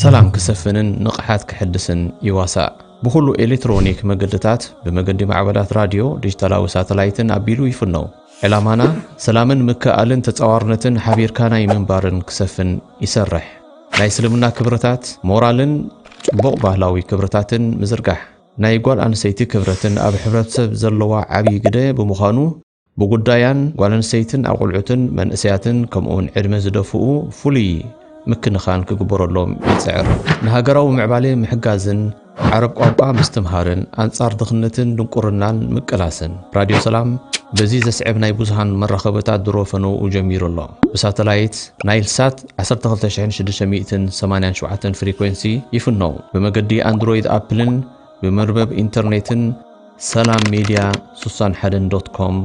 ሰላም ክሰፍንን ንቕሓት ክሕድስን ይዋሳእ። ብኹሉ ኤሌክትሮኒክ መገድታት ብመገዲ ማዕበላት ራድዮ ዲጂታላዊ ሳተላይትን ኣቢሉ ይፍነው። ዕላማና ሰላምን ምክእኣልን ተጻዋርነትን ሓቢርካ ናይ ምንባርን ክሰፍን ይሰርሕ። ናይ እስልምና ክብርታት ሞራልን ጽቡቕ ባህላዊ ክብርታትን ምዝርጋሕ ናይ ጓል ኣንሰይቲ ክብረትን ኣብ ሕብረተሰብ ዘለዋ ዓብዪ ግደ ብምዃኑ ብጉዳያን ጓል ኣንሰይትን ኣቑልዑትን መንእሰያትን ከምኡውን ዕድመ ዝደፍኡ ፍሉይ ምክንኻን ክግበረሎም ይጽዕር። ንሃገራዊ ምዕባሌ ምሕጋዝን ዓረብ ቋንቋ ምስትምሃርን ኣንጻር ድኽነትን ድንቁርናን ምቅላስን። ራድዮ ሰላም በዚ ዘስዕብ ናይ ብዙሃን መራኸብታት ድሮ ፈነውኡ ጀሚሩ ኣሎ። ብሳተላይት ናይል ሳት 12687 ፍሪኮንሲ ይፍነው። ብመገዲ ኣንድሮይድ ኣፕልን ብመርበብ ኢንተርኔትን ሰላም ሜድያ 61 ዶት ኮም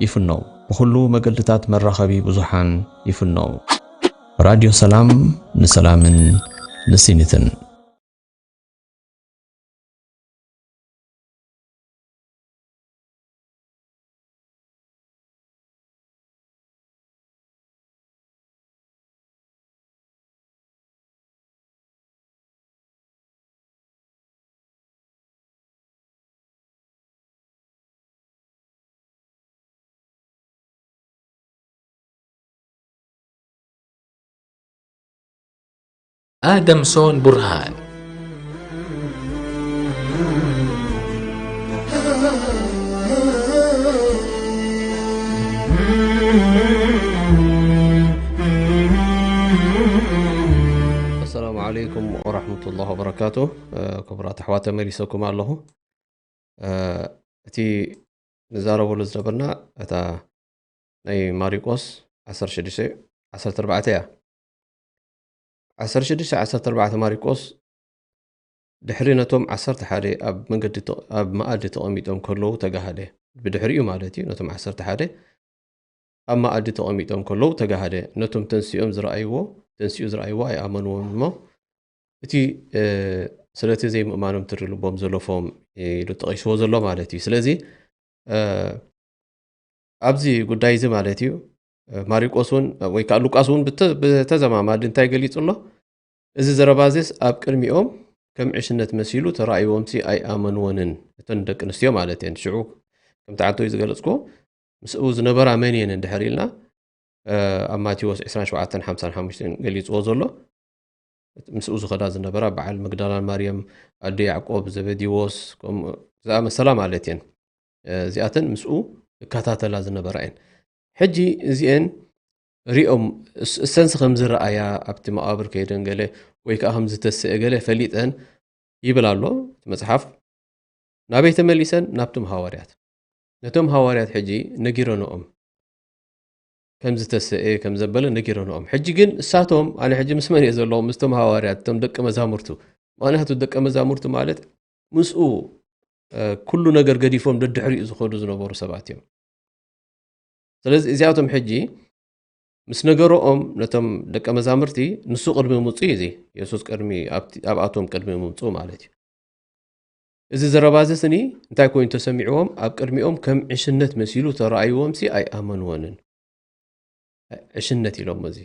ይፍነው። ብኹሉ መገድታት መራኸቢ ብዙሓን ይፍነው። ራድዮ ሰላም ንሰላምን ንሲኒትን። ኣደምሶን ቡርሃን። ኣሰላሙ ዓለይኩም ወራሕመቱላህ ወበረካቱ። ክቡራት ኣሕዋት ተመሊሰኩም ኣለኹ። እቲ ንዛረበሉ ዝነበርና እታ ናይ ማሪቆስ 16 14 እያ። 16 14 ማሪቆስ ድሕሪ ነቶም 11 ኣብ መንገዲ ተቕ- ኣብ መኣዲ ተቐሚጦም ከለዉ ተጋሃደ። ብድሕሪኡ ማለት እዩ። ነቶም 11 ኣብ መኣዲ ተቐሚጦም ከለዉ ተጋሃደ። ነቶም ተንሲኦም ዝረኣይዎ ተንሲኡ ዝረኣይዎ ኣይኣመንዎን እሞ እቲ ስለቲ ዘይምእማኖም ትሪ ልቦም ዘለፎም ኢሉ ጠቒስዎ ዘሎ ማለት እዩ። ስለዚ ኣብዚ ጉዳይ እዚ ማለት እዩ ማሪቆስ እውን ወይ ከዓ ሉቃስ እውን ብተ- ብተዘማማዲ እንታይ ገሊፁ ኣሎ? እዚ ዘረባ እዚስ ኣብ ቅድሚኦም ከም ዕሽነት መሲሉ ተራእይዎም ሲ ኣይኣመንዎንን እተን ደቂ ኣንስትዮ ማለት እየን። ሽዑ ከምቲ ዓንተዊ ዝገለፅኩዎ ምስኡ ዝነበራ መን እየን እንድሕር ኢልና ኣብ ማቴዎስ 27 55 ገሊፅዎ ዘሎ ምስኡ ዝኸዳ ዝነበራ በዓል መግዳላን ማርያም፣ ኣዶ ያዕቆብ፣ ዘበዲዎስ፣ ከምኡ ዝኣመሰላ ማለት እየን። እዚኣተን ምስኡ እከታተላ ዝነበራ እየን። ሕጂ እዚአን ሪኦም፣ እስ-፣ እሰንስ ከም ዝረኣያ ኣብቲ መቓብር ከይደን ገለ ወይ ከዓ ከም ዝተስአ ገለ ፈሊጠን ይብል ኣሎ እቲ መጽሓፍ። ናበይ ተመሊሰን? ናብቶም ሃዋርያት። ነቶም ሃዋርያት ሕጂ ነጊረንኦም። ከም ዝተስአ፣ ከም ዘበለ ነጊረንኦም። ሕጂ ግን እሳቶም፣ ኣነ ሕጂ ምስ መን እየ ዘለኹ? ምስቶም ሃዋርያት፣ እቶም ደቂ መዛሙርቱ። ምኽንያቱ ደቂ መዛሙርቱ ማለት ምስኡ፣ እ፣ ኩሉ ነገር ገዲፎም ደድሕሪኡ ዝኸዱ ዝነበሩ ሰባት እዮም። ስለዚ እዚኣቶም ሕጂ ምስ ነገሮኦም ነቶም ደቀ መዛሙርቲ፣ ንሱ ቅድሚ ምምጽኡ እዩ፣ እዚ የሱስ ቅድሚ፣ ኣብቲ፣ ኣብኣቶም ቅድሚ ምምጽኡ ማለት እዩ። እዚ ዘረባ እዚ ስኒ እንታይ ኮይኑ ተሰሚዕዎም? ኣብ ቅድሚኦም ከም ዕሽነት መሲሉ ተራእይዎም ሲ ኣይኣመንዎንን። ዕሽነት ኢሎሞ፣ እዚ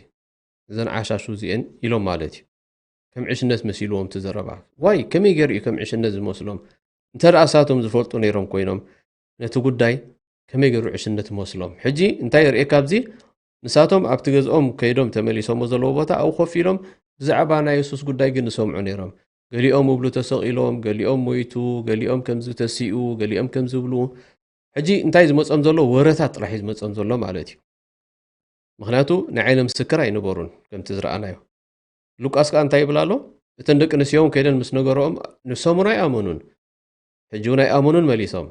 እዘን ዓሻሹ እዚአን ኢሎም ማለት እዩ። ከም ዕሽነት መሲልዎም እቲ ዘረባ። ዋይ፣ ከመይ ገይሩ እዩ ከም ዕሽነት ዝመስሎም? እንተ ደኣ እሳቶም ዝፈልጡ ነይሮም ኮይኖም፣ ነቲ ጉዳይ ከመይ ገይሩ ዕሽነት ይመስሎም? ሕጂ እንታይ የርእየካ ኣብዚ? ንሳቶም ኣብቲ ገዝኦም ከይዶም ተመሊሶሞ ዘለዎ ቦታ ኣብኡ ኮፍ ኢሎም ብዛዕባ ናይ የሱስ ጉዳይ ግን ይሰምዑ ነይሮም። ገሊኦም እብሉ ተሰቒሎም፣ ገሊኦም ሞይቱ፣ ገሊኦም ከምዚ ተሲኡ፣ ገሊኦም ከምዚ ብሉ። ሕጂ እንታይ ዝመጾም ዘሎ? ወረታት ጥራሕ እዩ ዝመጾም ዘሎ ማለት እዩ። ምኽንያቱ ናይ ዓይነ ምስክር ኣይነበሩን ከምቲ ዝረኣናዮ። ሉቃስ ከኣ እንታይ ይብል ኣሎ? እተን ደቂ ኣንስትዮ እውን ከይደን ምስ ነገረኦም ንሶም እውን ኣይኣመኑን። ሕጂ እውን ኣይኣመኑን መሊሶም።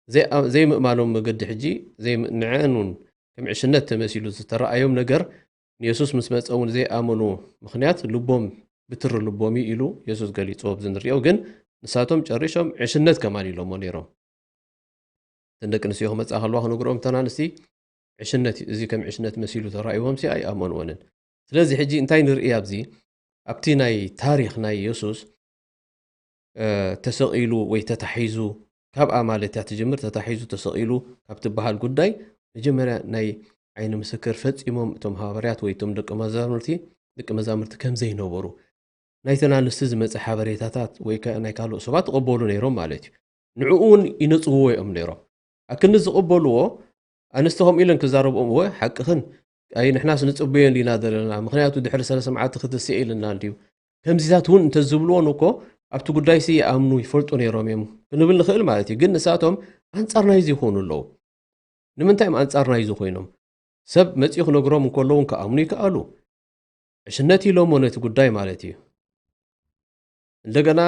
ዘይኣ-፣ ዘይምእማኖም መገዲ ሕጂ ዘይም-፣ ንዐን እውን ከም ዕሽነት ተመሲሉ ዝተረኣዮም ነገር ንየሱስ ምስ መጸ እውን ዘይኣመኑ ምኽንያት ልቦም ብትሪ ልቦም እዩ ኢሉ የሱስ ገሊጹ ኣብዚ ንሪኦ። ግን ንሳቶም ጨሪሾም ዕሽነት ከማን ኢሎሞ ነይሮም። እተን ደቂ ኣንስትዮ ክመጻ ከለዋ ክነግርኦም እተን ኣንስቲ ዕሽነት እዩ። እዚ ከም ዕሽነት መሲሉ ተራእይዎም ሲ ኣይኣመንዎንን። ስለዚ ሕጂ እንታይ ንርኢ ኣብዚ? ኣብቲ ናይ ታሪኽ ናይ የሱስ፣ እ፣ ተሰቒሉ ወይ ተታሒዙ፣ ካብኣ ማለት እያ ትጅምር፣ ተታሒዙ ተሰቒሉ ካብ ትበሃል ጉዳይ መጀመርያ ናይ ዓይኒ ምስክር ፈጺሞም እቶም ሃዋርያት ወይ እቶም ደቂ መዛሙርቲ፣ ደቂ መዛሙርቲ ከም ዘይነበሩ፣ ናይተን ኣንስቲ ዝመጸ ሓበሬታታት ወይ ከ-፣ ናይ ካልኦት ሰባት ትቕበሉ ነይሮም ማለት እዩ። ንዕኡ እውን ይነጽግዎ እዮም ነይሮም። ኣክንዲ ዝቕበልዎ ኣንስቲ ከምኡ ኢለን ክዛረብኦም፣ "እወ፣ ሓቅኽን፣ ኣይ፣ ንሕናስ ንጽበዮ እንዲና ዘለና፣ ምኽንያቱ ድሕሪ ሰለስተ መዓልቲ ክትስእ ኢልና እንድዩ." ከምዚታት እውን እንተዝብልዎን እኮ ኣብቲ ጉዳይሲ ይኣምኑ፣ ይፈልጡ ነይሮም እዮም ክንብል ንኽእል ማለት እዩ። ግን ንሳቶም ኣንጻር ናይዚ ይኾኑ ኣለዉ። ንምንታይ እዮም ኣንጻር ናይዚ ኮይኖም? ሰብ መጺኡ ክነግሮም እንከሎ እውን ክኣምኑ ይከኣሉ። ዕሽነት ኢሎሞ ነቲ ጉዳይ ማለት እዩ። እንደገና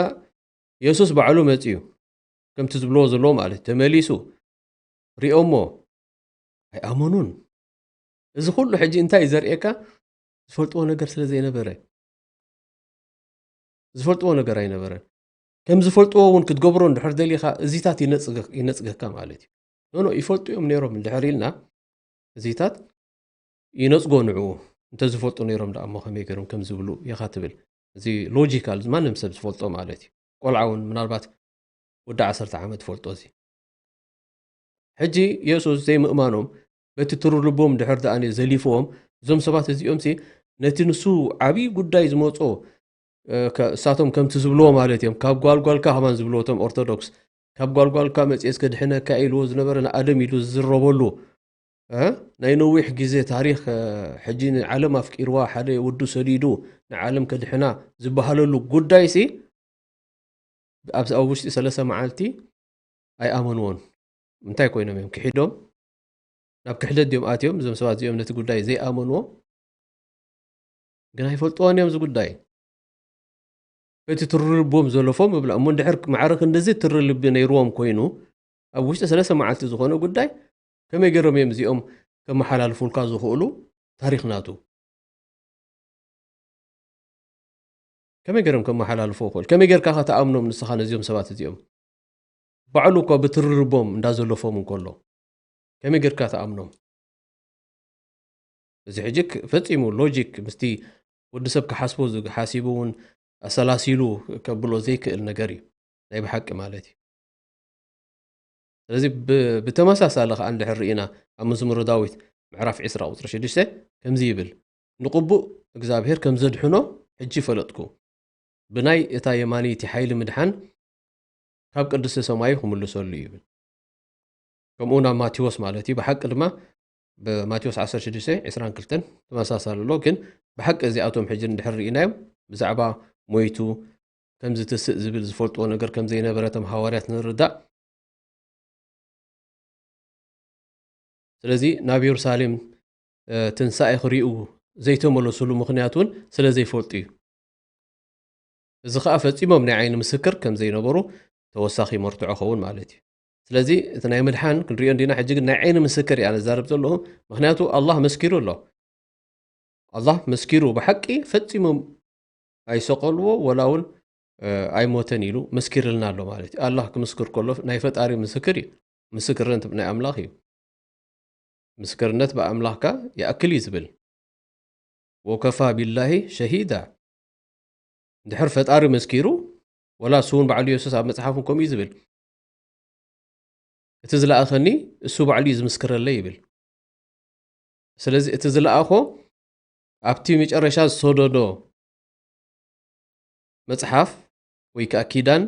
የሱስ ባዕሉ መጺኡ፣ ከምቲ ዝብልዎ ዘለዎ ማለት እዩ፣ ተመሊሱ ሪኦሞ ኣይኣመኑን። እዚ ኩሉ ሕጂ እንታይ እዩ ዘርእየካ? ዝፈልጥዎ ነገር ስለ ዘይነበረ። ዝፈልጥዎ ነገር ኣይነበረን። ከም ዝፈልጥዎ እውን ክትገብሮ እንድሕር ደሊኻ እዚታት ይነጽገ-፣ ይነጽገካ ማለት እዩ። ኖ፣ ኖ፣ ይፈልጡ እዮም ነይሮም እንድሕር ኢልና እዚታት ይነጽጎ ንዕኡ። እንተዝፈልጡ ነይሮም ደኣ እሞ ከመይ ገይሮም ከም ዝብሉ ኢኻ ትብል። እዚ ሎጂካል፣ ማንም ሰብ ዝፈልጦ ማለት እዩ። ቆልዓ እውን ምናልባት ወዲ ዓሰርተ ዓመት ይፈልጦ እዚ። ሕጂ የሱስ ዘይምእማኖም በቲ ትሩ ልቦም ድሕር ደኣ ዘሊፍዎም፣ እዞም ሰባት እዚኦም ሲ ነቲ ንሱ ዓብዪ ጉዳይ ዝመጾ፣ እ፣ ከ-፣ እሳቶም ከምቲ ዝብልዎ ማለት እዮም፣ ካብ ጓልጓልካ ከማን ዝብልዎ እቶም ኦርቶዶክስ፣ ካብ ጓልጓልካ መጽኤስ ከድሕነካ ኢልዎ ዝነበረ ንኣደም ኢሉ ዝዝረበሉ፣ እ፣ ናይ ነዊሕ ግዜ ታሪኽ፣ እ፣ ሕጂ ንዓለም ኣፍቂርዋ፣ ሓደ ወዱ ሰዲዱ ንዓለም ከድሕና ዝበሃለሉ ጉዳይሲ፣ ኣብ፣ ኣብ ውሽጢ ሰለስተ መዓልቲ ኣይኣመንዎን። እንታይ ኮይኖም እዮም ክሒዶም? ናብ ክሕደት ድዮም ኣትዮም? እዞም ሰባት እዚኦም ነቲ ጉዳይ ዘይኣመንዎ፣ ግን ኣይፈልጥዎን እዮም እዚ ጉዳይ። በቲ ትሪ ልቦም ዘለፎም እብላ እሞ፣ እንድሕር ማዕረ ክንድዚ ትሪ ልቢ ነይርዎም ኮይኑ፣ ኣብ ውሽጢ ሰለስተ መዓልቲ ዝኾነ ጉዳይ ከመይ ገይሮም እዮም እዚኦም ከመሓላልፉልካ ዝኽእሉ? ታሪኽ ናቱ። ከመይ ገይሮም ከመሓላልፎ ይኽእል? ከመይ ጌርካ ኸ ትኣምኖም ንስኻ ነዚኦም ሰባት እዚኦም? ባዕሉ እኮ ብትርርቦም እንዳዘለፎም እንከሎ፣ ከመይ ጌርካ ትኣምኖም? እዚ ሕጂ ክ-፣ ፈጺሙ ሎጂክ ምስቲ ወዲ ሰብ ክሓስቦ ዝግ-፣ ሓሲቡ እውን ኣሰላሲሉ ከብሎ ዘይክእል ነገር እዩ፣ ናይ ብሓቂ ማለት እዩ። ስለዚ ብ-፣ ብተመሳሳሊ ከኣ እንድሕር ርኢና ኣብ መዝሙረ ዳዊት ምዕራፍ ዕስራ ቁጽሪ ሽዱሽተ ከምዚ ይብል፣ "ንቕቡእ እግዚኣብሔር ከም ዘድሕኖ ሕጂ ፈለጥኩ፣ ብናይ እታ የማነይቲ ሓይሊ ምድሓን ካብ ቅድስቲ ሰማዩ ክምልሰሉ" ይብል። ከምኡ ናብ ማቴዎስ ማለት እዩ። ብሓቂ ድማ ብማቴዎስ ዓሰርተ ሽዱሽተ ዕስራን ክልተን ተመሳሳሊ ኣሎ። ግን ብሓቂ እዚኣቶም ሕጂ እንድሕር ርኢናዮም ብዛዕባ ሞይቱ ከም ዝትስእ ዝብል ዝፈልጥዎ ነገር ከም ዘይነበረ እቶም ሃዋርያት ንርዳእ። ስለዚ ናብ የሩሳሌም ትንሳኤ ክሪኡ ዘይተመለሱሉ ምኽንያት እውን ስለ ዘይፈልጡ እዩ። እዚ ኸኣ ፈጺሞም ናይ ዓይኒ ምስክር ከም ዘይነበሩ ተወሳኺ መርትዖ ኸውን ማለት እዩ። ስለዚ እቲ ናይ ምድሓን ክንሪኦ እንዲና። ሕጂ ግን ናይ ዓይኒ ምስክር እያ ነዛርብ ዘለኹ። ምኽንያቱ ኣላህ መስኪሩ ኣሎ። ኣላህ መስኪሩ ብሓቂ ፈጺሞም ኣይሰቐልዎ ወላ እውን ኣይሞተን ኢሉ መስኪርልና ኣሎ ማለት እዩ። ኣላህ ክምስክር ከሎ ናይ ፈጣሪ ምስክር እዩ። ምስክርነት ናይ ኣምላኽ እዩ። ምስክርነት ብኣምላኽካ ይኣክል እዩ ዝብል። ወከፋ ቢላሂ ሸሂዳ። እንድሕር ፈጣሪ መስኪሩ፣ ወላ እሱ እውን ባዕሉ የሱስ ኣብ መጽሓፉ ከምኡ እዩ ዝብል። እቲ ዝለኣኸኒ እሱ ባዕሉ እዩ ዝምስክረለይ ይብል። ስለዚ እቲ ዝለኣኾ ኣብቲ መጨረሻ ዝሰደዶ መጽሓፍ ወይ ከኣ ኪዳን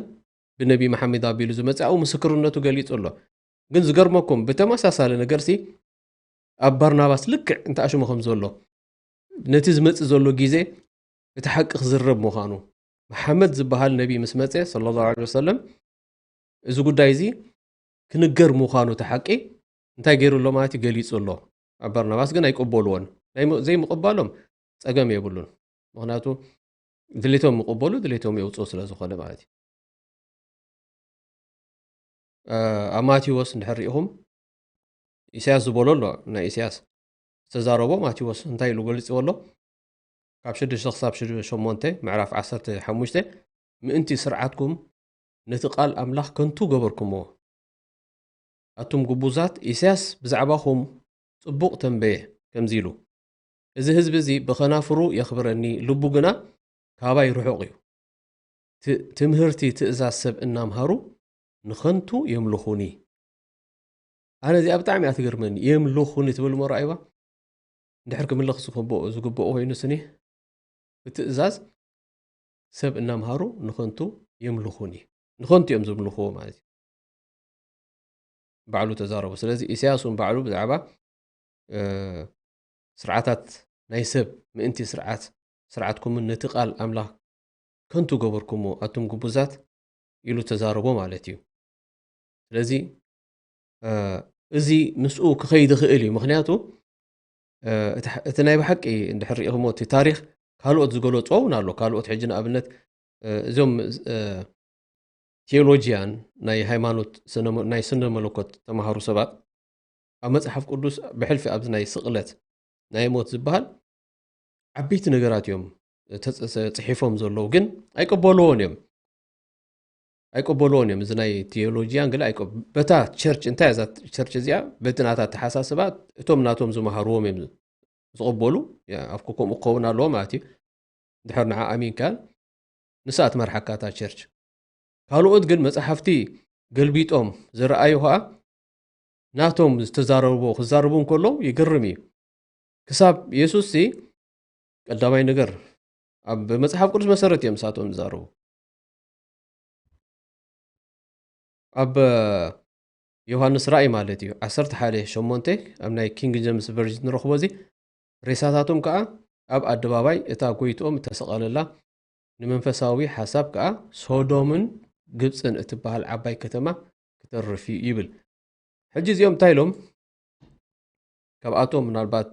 ብነቢ መሓመድ ኣቢሉ ዝመጽእ ኣብኡ ምስክርነቱ ገሊጹ ኣሎ። ግን ዝገርመኩም ብተመሳሳሊ ነገርሲ ኣብ ባርናባስ ልክዕ እንተ ኣሽሙ ከም ዘሎ ነቲ ዝመጽእ ዘሎ ግዜ እቲ ሓቂ ክዝረብ ምዃኑ መሓመድ ዝበሃል ነቢ ምስ መጸ ሰለላሁ ዐለይሂ ወሰለም እዚ ጉዳይ እዚ ክንገር ምዃኑ እቲ ሓቂ እንታይ ገይሩ ኣሎ ማለት እዩ ገሊጹ ኣሎ። ኣብ ባርናባስ ግን ኣይቀበልዎን። ናይ ም- ዘይምቕባሎም ጸገም የብሉን። ምኽንያቱ ድሌቶም ምቕበሉ ድሌቶም የውፅኡ ስለ ዝኾነ ማለት እዩ። ኣብ ማቴዎስ እንድሕር ሪኢኹም ኢሳያስ ዝበሎ ኣሎ። ናይ ኢሳያስ ዝተዛረቦ ማቴዎስ እንታይ ኢሉ ገሊፅዎ ኣሎ? ካብ ሽዱሽተ ክሳብ ሸሞንተ ምዕራፍ ዓሰርተ ሓሙሽተ ምእንቲ ስርዓትኩም ነቲ ቃል ኣምላኽ ከንቱ ገበርኩምዎ። ኣቱም ግቡዛት፣ ኢሳያስ ብዛዕባኹም ጽቡቕ ተንበየ፣ ከምዚ ኢሉ፣ እዚ ህዝቢ እዚ ብኸናፍሩ የኽብረኒ፣ ልቡ ግና ካባይ ርሑቕ እዩ። ትምህርቲ ትእዛዝ ሰብ እናምሃሩ ንኸንቱ የምልኹኒ። ኣነ እዚኣ ብጣዕሚ እያ ትገርመኒ። የምልኹኒ ትብል እሞ ረኣይዋ። እንድሕር ክምልኽ ዝግብኦ ኮይኑ ስኒ ብትእዛዝ ሰብ እናምሃሩ ንኸንቱ የምልኹኒ። ንኸንቱ እዮም ዝምልኽዎ ማለት እዩ። ባዕሉ ተዛረቡ። ስለዚ ኢሳያስ እውን ባዕሉ ብዛዕባ ስርዓታት ናይ ሰብ ምእንቲ ስርዓት ስርዓትኩምን ነቲ ቃል ኣምላኽ ከንቱ ገበርኩሞ ኣቱም ግቡዛት ኢሉ ተዛረቦ ማለት እዩ። ስለዚ እዚ ምስኡ ክኸይድ ይኽእል እዩ። ምኽንያቱ እቲ ናይ ብሓቂ እንድሕር ሪኢኹሞ እቲ ታሪኽ ካልኦት ዝገለፅዎ እውን ኣሎ። ካልኦት ሕጂ ንኣብነት እዞም ቴዎሎጂያን ናይ ሃይማኖት ናይ ስነ መለኮት ተማሃሩ ሰባት ኣብ መፅሓፍ ቅዱስ ብሕልፊ ኣብዚ ናይ ስቕለት ናይ ሞት ዝበሃል ዓበይቲ ነገራት እዮም ፅሒፎም ዘለዉ፣ ግን ኣይቀበልዎን እዮም። ኣይቀበልዎን እዮም። እዚ ናይ ቴዎሎጂያን ገለ ኣይቀ- በታ ቸርች እንታይ እዛ ቸርች እዚኣ በቲ ናታ ኣተሓሳስባ እቶም ናቶም ዝመሃርዎም እዮም ዝቐበሉ። ኣፍኩ ከምኡ ክኸውን ኣለዎ ማለት እዩ። ድሕር ንዓ ኣሚንካ ንሳ ትመርሓካ እታ ቸርች። ካልኦት ግን መፅሓፍቲ ገልቢጦም ዝረኣዩ ከዓ ናቶም ዝተዛረብዎ ክዛረቡ እንከለዉ ይግርም እዩ። ክሳብ የሱስ ሲ ቀዳማይ ነገር ኣብ መጽሓፍ ቅዱስ መሰረት እዮም ንሳቶም ዝዛረቡ። ኣብ ዮሃንስ ራእይ ማለት እዩ ዓሰርተ ሓደ ሸሞንተ ኣብ ናይ ኪንግ ጀምስ ቨርዥን ንረኽቦ እዚ ሬሳታቶም ከዓ ኣብ ኣደባባይ እታ ጎይትኦም እተሰቐለላ ንመንፈሳዊ ሓሳብ ከዓ ሶዶምን ግብፅን እትበሃል ዓባይ ከተማ ክተርፍ እዩ ይብል። ሕጂ እዚኦም እንታይ ኢሎም? ካብኣቶም ምናልባት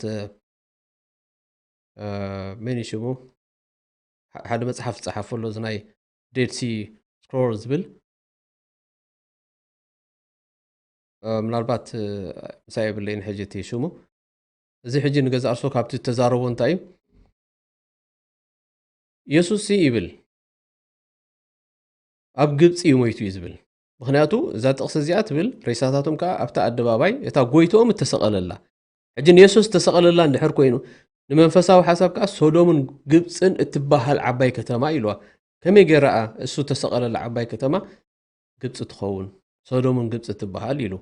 መን ሽሙ ሓደ መፅሓፍ ዝፀሓፈ ኣሎ እዚ ናይ ዴድ ሲ ስክሮል ዝብል ምናልባት ምሳይ የብለይን ሕጂ እቲ ሽሙ እዚ ሕጂ ንገዛ እርሶ ካብቲ ተዛረቦ እንታይ እዩ የሱስ ይብል ኣብ ግብፂ እዩ ሞይቱ እዩ ዝብል ምኽንያቱ እዛ ጥቕሲ እዚኣ ትብል ሬሳታቶም ከዓ ኣብታ ኣደባባይ እታ ጎይትኦም እተሰቐለላ ሕጂ ንየሱስ እተሰቐለላ እንድሕር ኮይኑ ንመንፈሳዊ ሓሳብ ከዓ ሶዶምን ግብፅን እትበሃል ዓባይ ከተማ ኢልዋ ከመይ ገይራ እሱ እተሰቐለላ ዓባይ ከተማ ግብፂ ትኸውን ሶዶምን ግብፂ ትበሃል ኢሉ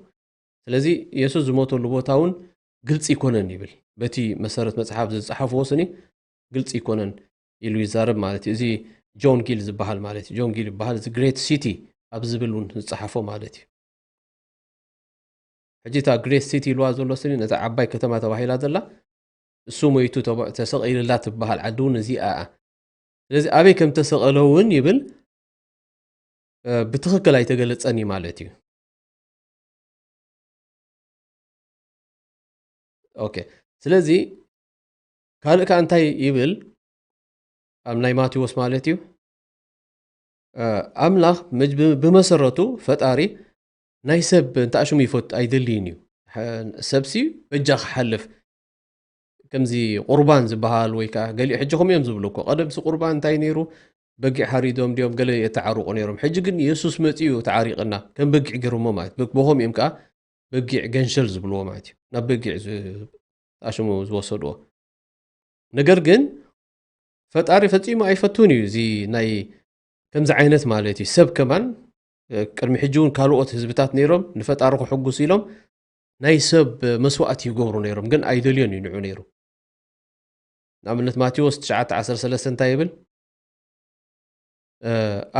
ስለዚ የሱስ ዝሞተሉ ቦታ እውን ግልፂ ይኮነን ይብል በቲ መሰረት መፅሓፍ ዝፀሓፍዎ ስኒ ግልፂ ይኮነን ኢሉ ይዛረብ ማለት እዩ እዚ ጆን ጊል ዝበሃል ማለት እዩ ጆን ጊል ይበሃል እዚ ግሬት ሲቲ ኣብ ዝብል እውን ዝፀሓፎ ማለት እዩ ሕጂ እታ ግሬት ሲቲ ኢልዋ ዘሎ ስኒ ነታ ዓባይ ከተማ ተባሂላ ዘላ እሱ ሞይቱ ተሰቂልላ ትበሃል ዓዲ እውን እዚኣ ስለዚ ኣበይ ከም ተሰቐለ እውን ይብል፣ እ፣ ብትኽክል ኣይተገለጸን እዩ ማለት እዩ። ኦኬ። ስለዚ ካልእ ከኣ እንታይ ይብል? ኣብ ናይ ማቴዎስ ማለት እዩ። እ፣ ኣምላኽ መጅ-፣ ብ-፣ ብመሰረቱ ፈጣሪ ናይ ሰብ እንተ ኣሽሙ ይፈቱ ኣይደልይን እዩ። ሐ-፣ ሰብሲ በጃ ክሓልፍ ከምዚ ቁርባን ዝበሃል ወይ ከኣ ገሊኡ ሕጂ ከምኡ እዮም ዝብሉ እኮ። ቀደምሲ ቁርባን እንታይ ነይሩ? በጊዕ ሓሪዶም ድዮም ገለ የተዓርቑ ነይሮም። ሕጂ ግን የሱስ መጺኡ ተዓሪቕና፣ ከም በጊዕ ገይሮሞ ማለት። ብ-፣ ብኸምኡ እዮም ከኣ በጊዕ ገንሸል ዝብልዎ ማለት እዩ። ናብ በጊዕ ዝ-፣ ኣሽሙ ዝወሰድዎ። ነገር ግን ፈጣሪ ፈጺሙ ኣይፈቱን እዩ። እዚ ናይ ከምዚ ዓይነት ማለት እዩ። ሰብ ከማን፣ እ፣ ቅድሚ ሕጂ እውን ካልኦት ህዝብታት ነይሮም ንፈጣሪ ክሕጉሱ ኢሎም ናይ ሰብ መስዋእቲ ይገብሩ ነይሮም፣ ግን ኣይደልዮን እዩ ንዑ ነይሩ። ንኣብነት ማቴዎስ ትሽዓተ ዓሰርተ ሰለስተ እንታይ ይብል? እ፣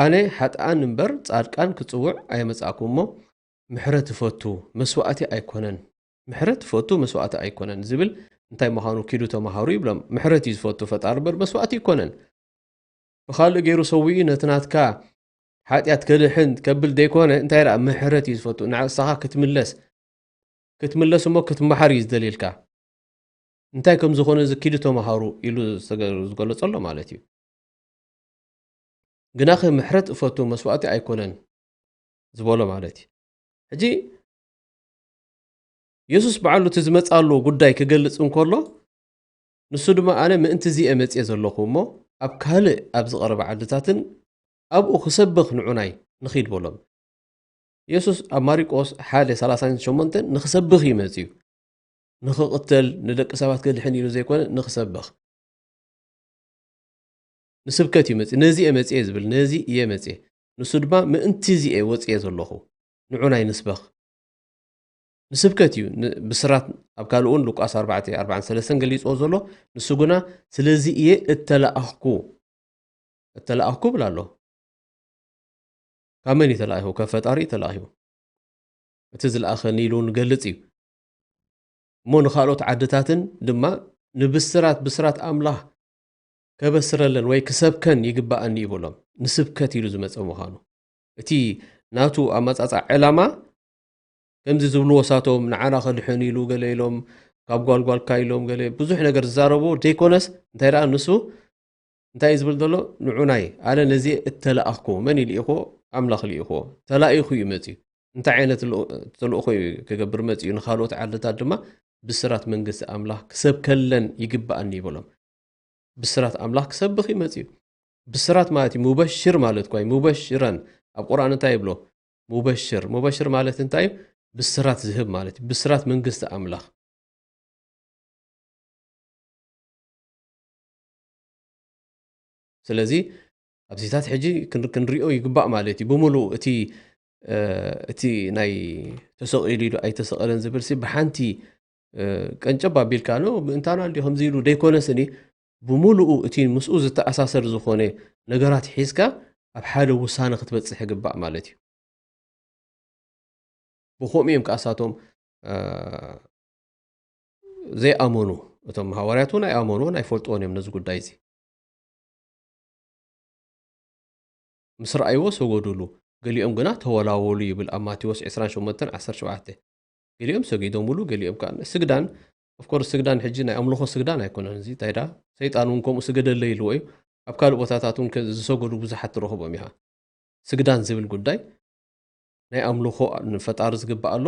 ኣነ ሓጥኣን እምበር ጻድቃን ክጽውዕ ኣይመጻእኩ እሞ ምሕረት እፈቱ መስዋእቲ ኣይኮነን። ምሕረት እፈቱ መስዋእቲ ኣይኮነን ዝብል እንታይ ምዃኑ ኪዱ ተማሃሩ ይብሎም። ምሕረት እዩ ዝፈቱ ፈጣሪ እምበር መስዋእቲ ኣይኮነን። ብኻልእ ገይሩ ሰዊኡ ነቲ ናትካ ሓጢኣት ከድሕን ከብል ዘይኮነ፣ እንታይ ደኣ ምሕረት እዩ ዝፈቱ። ንዓሳኻ ክትምለስ፣ ክትምለስ እሞ ክትመሓር እዩ ዝደልየልካ። እንታይ ከም ዝኾነ እዚ ኪዱ ተማሃሩ ኢሉ ዝተገ-፣ ዝገለጸ ኣሎ ማለት እዩ። ግናኸ ምሕረት እፈቱ መስዋእቲ ኣይኮነን ዝበሎ ማለት እዩ። ሕጂ የሱስ ባዕሉ እቲ ዝመጻሉ ጉዳይ ክገልጽ እንከሎ፣ ንሱ ድማ ኣነ ምእንቲ እዚ እየ መጽየ ዘለኹ እሞ ኣብ ካልእ ኣብ ዝቐረበ ዓድታትን ኣብኡ ክሰብኽ ንዑናይ ንኺድ በሎም። የሱስ ኣብ ማሪቆስ ሓደ ሰላሳን ሸሞንተን ንኽሰብኽ እዩ መጽዩ። ንኽቕተል፣ ንደቂ ሰባት ከድሕን ኢሉ ዘይኮነ ንኽሰብኽ። ንስብከት እዩ መጽዩ። ነዚ እየ መጽየ ዝብል፣ ነዚ እየ መጽየ። ንሱ ድማ ምእንቲ እዚ እየ ወጽየ ዘለኹ። ንዑናይ ንስበኽ። ንስብከት እዩ። ን-፣ ብስራት ኣብ ካልእ እውን ሉቃስ ኣርባዕተ ኣርባዓን ሰለስተን ገሊጽዎ ዘሎ፣ ንሱ ግና ስለዚ እየ እተለኣኽኩ። እተለኣኽኩ ይብል ኣሎ። ካብ መን እዩ ተላኢኹ? ካብ ፈጣሪ እዩ ተላኢኹ። እቲ ዝለኣኸኒ ኢሉ እውን ገልጽ እዩ። እሞ ንኻልኦት ዓድታትን ድማ ንብስራት፣ ብስራት ኣምላኽ ከበስረለን ወይ ክሰብከን ይግባኣኒ ይብሎም። ንስብከት ኢሉ ዝመጸ ምዃኑ። እቲ ናቱ ኣመጻጽኣ ዕላማ ከምዚ ዝብልዎ ሳቶም ንዓና ከድሕን ኢሉ ገለ ኢሎም ካብ ጓልጓልካ ኢሎም ገለ ብዙሕ ነገር ዝዛረቡ ዘይኮነስ እንታይ ደኣ ንሱ እንታይ እዩ ዝብል ዘሎ? ንዑናይ፣ ኣነ ነዚ እተለኣኽኩ። መን እዩ ልኢኽዎ? ኣምላኽ ልኢኽዎ። ተላኢኹ እዩ መጺኡ። እንታይ ዓይነት ልኡ-፣ ተልእኾ እዩ ክገብር መጺኡ? ንኻልኦት ዓድታት ድማ ብስራት መንግስቲ ኣምላኽ ክሰብከለን ይግባኣኒ ይበሎም። ብስራት ኣምላኽ ክሰብኽ እዩ መጺኡ። ብስራት ማለት እዩ፣ ሙበሽር ማለት እኳ እዩ። ሙበሽረን ኣብ ቁርኣን እንታይ ይብሎ? ሙበሽር። ሙበሽር ማለት እንታይ እዩ? ብስራት ዝህብ ማለት እዩ። ብስራት መንግስቲ ኣምላኽ። ስለዚ ኣብዚታት ሕጂ ክን-፣ ክንሪኦ ይግባእ ማለት እዩ። ብምሉእ እቲ፣ እ፣ እቲ ናይ ተሰቒሉ ኢሉ ኣይተሰቐለን ዝብል ሲ ብሓንቲ፣ እ፣ ቀንጨብ ኣቢልካ፣ "ኖ፣ ምእንታና እንዲ ከምዚ ኢሉ" ደይኮነ ስኒ፣ ብምሉኡ እቲ ምስኡ ዝተኣሳሰር ዝኾነ ነገራት ሒዝካ ኣብ ሓደ ውሳነ ክትበጽሕ ይግባእ ማለት እዩ። ብኸምኡ እዮም ከኣ እሳቶም፣ እ፣ ዘይኣመኑ። እቶም ሃዋርያት እውን ኣይኣመኑዎን ኣይፈልጥዎን እዮም ነዚ ጉዳይ እዚ። ምስ ረኣይዎ ሰገዱሉ፣ ገሊኦም ግና ተወላወሉ ይብል ኣብ ማቴዎስ ዕስራን ሸሞንተን ዓሰርተ ሸውዓተ። ገሊኦም ሰጊዶምሉ፣ ገሊኦም ከኣ ስግዳን፣ of course ስግዳን ሕጂ ናይ ኣምልኾ ስግዳን ኣይኮነን። እዚ እንታይ ደኣ ሰይጣን እውን ከምኡ ስገደለይ ኢልዎ እዩ። ኣብ ካልእ ቦታታት እውን ከ-፣ ዝሰገዱ ብዙሓት ትረኽቦም ኢኻ። ስግዳን ዝብል ጉዳይ ናይ ኣምልኾ ንፈጣሪ ዝግባእ ኣሎ።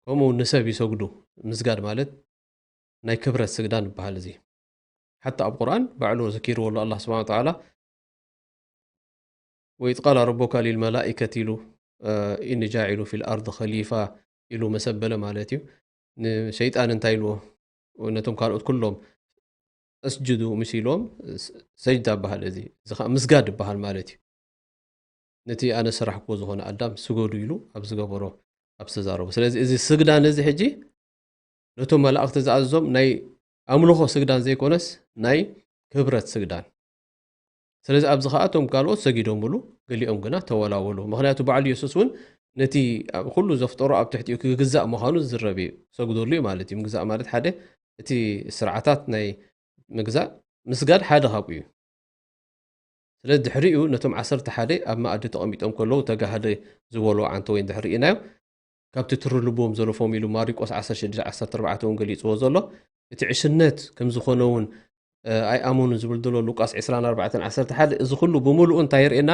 ከምኡ እውን ንሰብ ይሰግዱ። ምስጋድ ማለት ናይ ክብረት ስግዳን ይበሃል። እዚ ሓታ ኣብ ቁርኣን ባዕሉ ዘኪርዎ ኣሎ ኣላህ ስብሓን ወተዓላ፣ "ወኢዝ ቃለ ረቡካ ሊልመላኢከት" ኢሉ፣ እ፣ "ኢኒ ጃዒሉ ፊል ኣርድ ኸሊፋ" ኢሉ መሰበለ ማለት እዩ። ንሸይጣን እንታይ ኢልዎ? ነቶም ካልኦት ኩሎም "እስጁዱ" ምስ ኢልዎም፣ ስ-፣ ሰጅዳ ይበሃል። እዚ፣ እዚ ኸዓ ምስጋድ ይበሃል ማለት እዩ። ነቲ ኣነ ዝሰራሕክዎ ዝኾነ ኣዳም ስገዱ ኢሉ ኣብ ዝገበሮ፣ ኣብ ዝተዛረቦ። ስለዚ እዚ ስግዳን እዚ ሕጂ ነቶም መላእኽቲ ዝኣዘዞም ናይ ኣምልኾ ስግዳን ዘይኮነስ ናይ ክብረት ስግዳን። ስለዚ ኣብዚ ኸኣ እቶም ካልኦት ሰጊዶምሉ፣ ገሊኦም ግና ተወላወሉ። ምኽንያቱ በዓል የሱስ እውን ነቲ ኣብ ኩሉ ዘፍጠሮ ኣብ ትሕቲኡ ክግዛእ ምዃኑ ዝዝረብ እዩ። ሰግደሉ እዩ ማለት እዩ። ምግዛእ ማለት ሓደ እቲ ስርዓታት ናይ ምግዛእ፣ ምስጋድ ሓደ ካብኡ እዩ። ስለዚ ድሕሪኡ ነቶም ዓሰርተ ሓደ ኣብ መኣዲ ተቐሚጦም ከለዉ ተጋህደ ዝበሎ ዓንተ ወይን ድሕሪ ርኢናዮ። ካብቲ ትሪ ልብዎም ዘለፎም ኢሉ ማሪቆስ ዓሰርተ ሽዱሽተ ዓሰርተ ኣርባዕተ እውን ገሊጽዎ ዘሎ። እቲ ዕሽነት ከም ዝኾነ እውን፣ እ፣ ኣይኣመኑን ዝብል ዘሎ ሉቃስ ዕስራን ኣርባዕተን ዓሰርተ ሓደ፣ እዚ ኩሉ ብምሉኡ እንታይ የርእየና?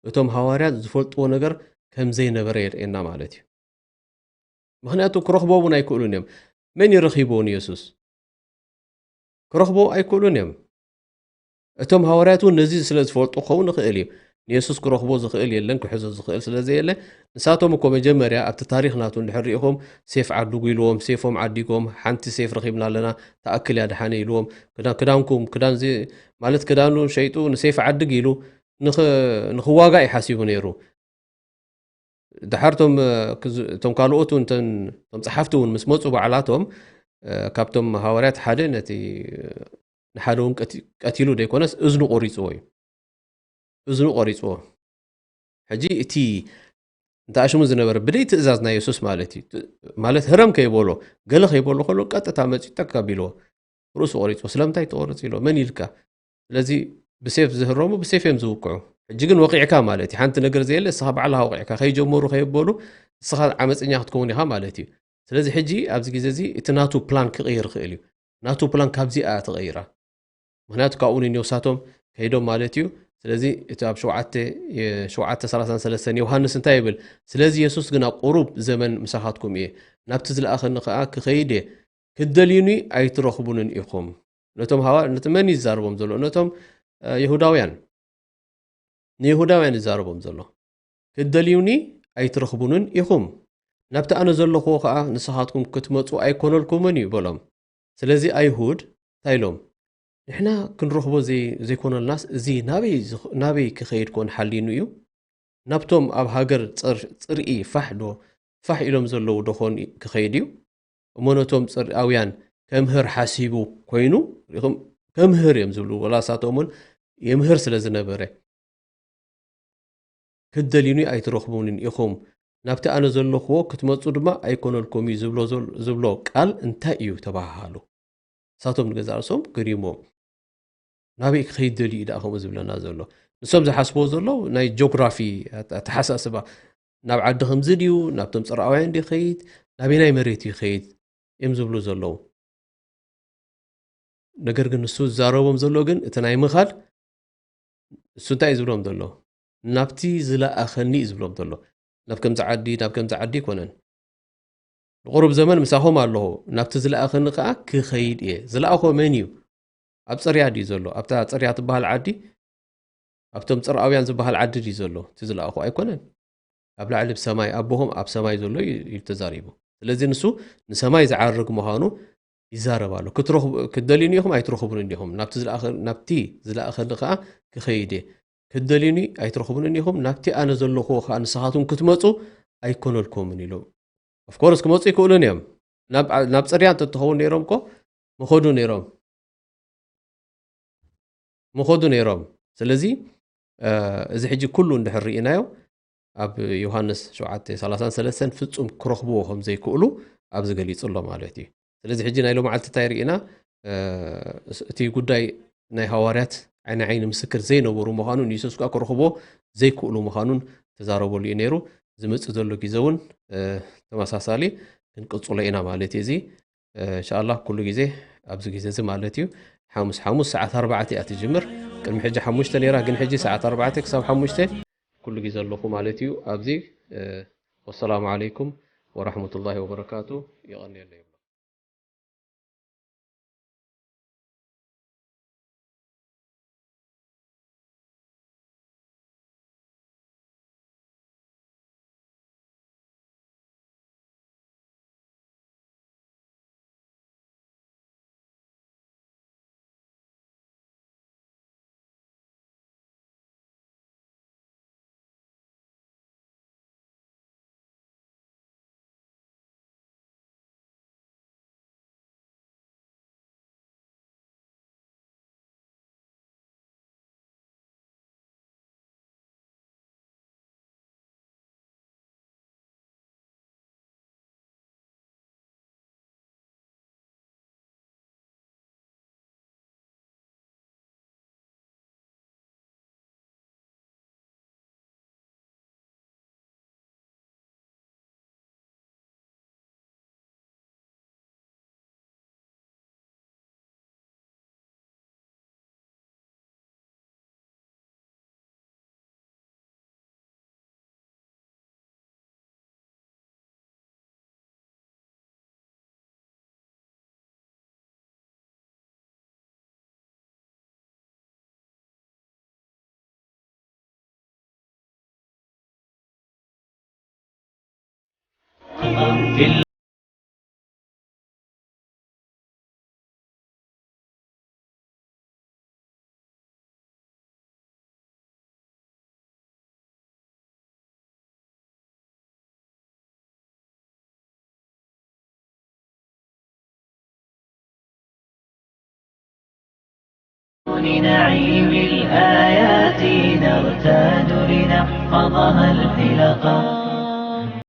እቶም ሃዋርያት ዝፈልጥዎ ነገር ከም ዘይነበረ የርእየና ማለት እዩ። ምኽንያቱ ክረኽቦ እውን ኣይክእሉን እዮም። መን እዩ ረኺብዎ ንየሱስ? ክረኽቦ ኣይክእሉን እዮም። እቶም ሃዋርያት እውን ነዚ ስለ ዝፈልጡ ክኸውን ይኽእል እዩ። ንየሱስ ክረኽቦ ዝኽእል የለን፣ ክሕዞ ዝኽእል ስለ ዘየለ፣ ንሳቶም እኮ መጀመርያ ኣብቲ ታሪኽ ናቱ እንድሕር ርኢኹም፣ ሴፍ ዓድጉ ኢልዎም፣ ሴፎም ዓዲጎም፣ ሓንቲ ሴፍ ረኺብና ኣለና፣ ትኣክል እያ ደሓነ ኢልዎም። ክዳ-፣ ክዳንኩም፣ ክዳን ዚ-፣ ማለት ክዳኑ ሸይጡ ንሴፍ ዓድግ ኢሉ ንኽ-፣ ንኽዋጋእ እዩ ሓሲቡ ነይሩ። ደሓር እቶም፣ እ፣ ክዝ-፣ እቶም ካልኦት እውን፣ እተን፣ እቶም ጸሓፍቲ እውን ምስ መጹ ባዕላቶም፣ እ፣ ካብቶም ሃዋርያት ሓደ ነቲ፣ እ፣ ንሓደ እውን ቀቲ-፣ ቀቲሉ ዘይኮነስ እዝኑ ቆሪጽዎ እዩ። እዝኑ ቆሪጽዎ። ሕጂ እቲ እንተ ኣሽሙ ዝነበረ ብደይ ትእዛዝ ናይ የሱስ ማለት እዩ። ት-፣ ማለት ህረም ከይበሎ፣ ገለ ከይበሎ ከሎ ቀጥታ መጺኡ ጠቅ ኣቢልዎ። ርእሱ ቆሪጽዎ። ስለምንታይ ትቆርጽ ኢሎ? መን ኢልካ? ስለዚ ብሴፍ ዝህረሙ ብሴፍ እዮም ዝውቅዑ። ሕጂ ግን ወቂዕካ ማለት እዩ። ሓንቲ ነገር ዘየለ ንስኻ ባዕልኻ ወቂዕካ። ከይጀመሩ ከየበሉ ንስኻ ዓመፀኛ ክትከውን ኢኻ ማለት እዩ። ስለዚ ሕጂ ኣብዚ ግዜ እዚ እቲ ናቱ ፕላን ክቕይር ይኽእል እዩ። ናቱ ፕላን ካብዚ እያ ተቐይራ። ምኽንያቱ ካብኡ ንንዮሳቶም ከይዶም ማለት እዩ። ስለዚ እቲ ኣብ ሸውዓተ፣ የ-፣ ሸውዓተ ሰላሳን ሰለስተን ዮሃንስ እንታይ ይብል? ስለዚ የሱስ ግና ቁሩብ ዘመን ምሳኻትኩም እየ፣ ናብቲ ዝለኣኸኒ ኸኣ ክኸይድ እየ፣ ክትደልዩኒ ኣይትረኽቡንን ኢኹም። ነቶም ሃዋ-፣ ነቲ መን እዩ ዝዛረቦም ዘሎ? ነቶም፣ እ፣ ይሁዳውያን። ንይሁዳውያን ይዛረቦም ዘሎ። ክትደልዩኒ ኣይትረኽቡንን ኢኹም። ናብቲ ኣነ ዘለኽዎ ኸኣ ንስኻትኩም ክትመጹ ኣይኮነልኩምን እዩ በሎም። ስለዚ ኣይሁድ እንታይ ኢሎም? ንሕና ክንረኽቦ ዘይ-፣ ዘይኮነልናስ እዚ ናበይ ዝኽ-፣ ናበይ ክኸይድ ኮን ሓሊኑ እዩ? ናብቶም ኣብ ሃገር ጽር-፣ ጽርኢ ፋሕ ዶ፣ ፋሕ ኢሎም ዘለዉ ዶ ኾን ክኸይድ እዩ? እሞ ነቶም ጽርኣውያን ከምህር ሓሲቡ ኮይኑ፣ ሪኢኹም፣ ከምህር እዮም ዝብሉ፣ ወላ ንሳቶም እውን የምህር ስለ ዝነበረ። ክትደልዩኒ ኣይትረኽቡንን ኢኹም፣ ናብቲ ኣነ ዘለኽዎ ክትመጹ ድማ ኣይኮነልኩም እዩ ዝብሎ ዘል-፣ ዝብሎ ቃል እንታይ እዩ? ተባሃሃሉ። ንሳቶም ንገዛእ ርእሶም ገሪሞም። ናበይ ክኸይድ ደልዩ እዩ ደኣ ከምኡ ዝብለና ዘሎ? ንሶም ዝሓስብዎ ዘለዉ ናይ ጂኦግራፊ ኣተ-፣ ኣተሓሳስባ፣ ናብ ዓዲ ከምዚ ድዩ፣ ናብቶም ጽርኣውያን ድዩ ይኸይድ፣ ናበየናይ መሬት እዩ ይኸይድ እዮም ዝብሉ ዘለዉ። ነገር ግን ንሱ ዝዛረቦም ዘሎ ግን እቲ ናይ ምኻድ፣ እሱ እንታይ እዩ ዝብሎም ዘሎ? ናብቲ ዝለኣኸኒ እዩ ዝብሎም ዘሎ። ናብ ከምዚ ዓዲ፣ ናብ ከምዚ ዓዲ ኣይኮነን። ንቑሩብ ዘመን ምሳኹም ኣለኹ፣ ናብቲ ዝለኣኸኒ ከኣ ክኸይድ እየ። ዝለኣኾ መን እዩ? ኣብ ጽርያ ድዩ ዘሎ? ኣብታ ጽርያ ትበሃል ዓዲ፣ ኣብቶም ጽርኣውያን ዝበሃል ዓዲ ድዩ ዘሎ? እቲ ዝለኣኾ ኣይኮነን። ኣብ ላዕሊ ብሰማይ ኣቦኹም ኣብ ሰማይ ዘሎ እዩ ኢሉ ተዛሪቡ። ስለዚ ንሱ ንሰማይ ዝዓርግ ምዃኑ ይዛረብ ኣሎ። ክትረኽቡ-፣ ክትደልዩኒ ኢኹም ኣይትረኽቡንን ኢኹም። ናብቲ ዝለኣኸ-፣ ናብቲ ዝለኣኸኒ ከኣ ክኸይድ እየ። ክትደልዩኒ ኣይትረኽቡንን ኢኹም። ናብቲ ኣነ ዘለኹዎ ከኣ ንስኻትኩም ክትመጹ ኣይኮነልኩምን ኢሉ። ኦፍ ኮርስ ክመጹ ይክእሉን እዮም። ናብ፣ ናብ ጽርያ እንተትኸውን ነይሮም እኮ ምኸዱ ነይሮም። ምኸዱ ነይሮም። ስለዚ፣ እ፣ እዚ ሕጂ ኩሉ እንድሕር ርኢናዮ፣ ኣብ ዮሃንስ ሸውዓተ ሰላሳን ሰለስተን ፍጹም ክረኽብዎ ከም ዘይክእሉ ኣብዚ ገሊጹ ኣሎ ማለት እዩ። ስለዚ ሕጂ ናይ ሎማዓልቲ እንታይ ርኢና? እ፣ እቲ ጉዳይ ናይ ሃዋርያት ዓይኒ ዓይኒ ምስክር ዘይነበሩ ምዃኑን የሱስ ከኣ ክረኽብዎ ዘይክእሉ ምዃኑን ተዛረበሉ እዩ ነይሩ። ዝመጽእ ዘሎ ግዜ እውን፣ እ፣ ተመሳሳሊ ክንቅጽሎ ኢና ማለት እዩ። እዚ፣ እ፣ እንሻኣላህ ኩሉ ግዜ ኣብዚ ግዜ እዚ ማለት እዩ። ሓሙስ፣ ሓሙስ ሰዓት ኣርባዕተ እያ ትጅምር። ቅድሚ ሕጂ ሓሙሽተ ነይራ፣ ግን ሕጂ ሰዓት ኣርባዕተ ክሳብ ሓሙሽተ ኩሉ ግዜ ኣለኹ ማለት እዩ ኣብዚ። እ፣ ወሰላሙ ዓለይኩም ወራህመቱላሂ ወበረካቱ። የቐንየለይ። في نعيم الآيات نرتاد لنحفظها الحلقا.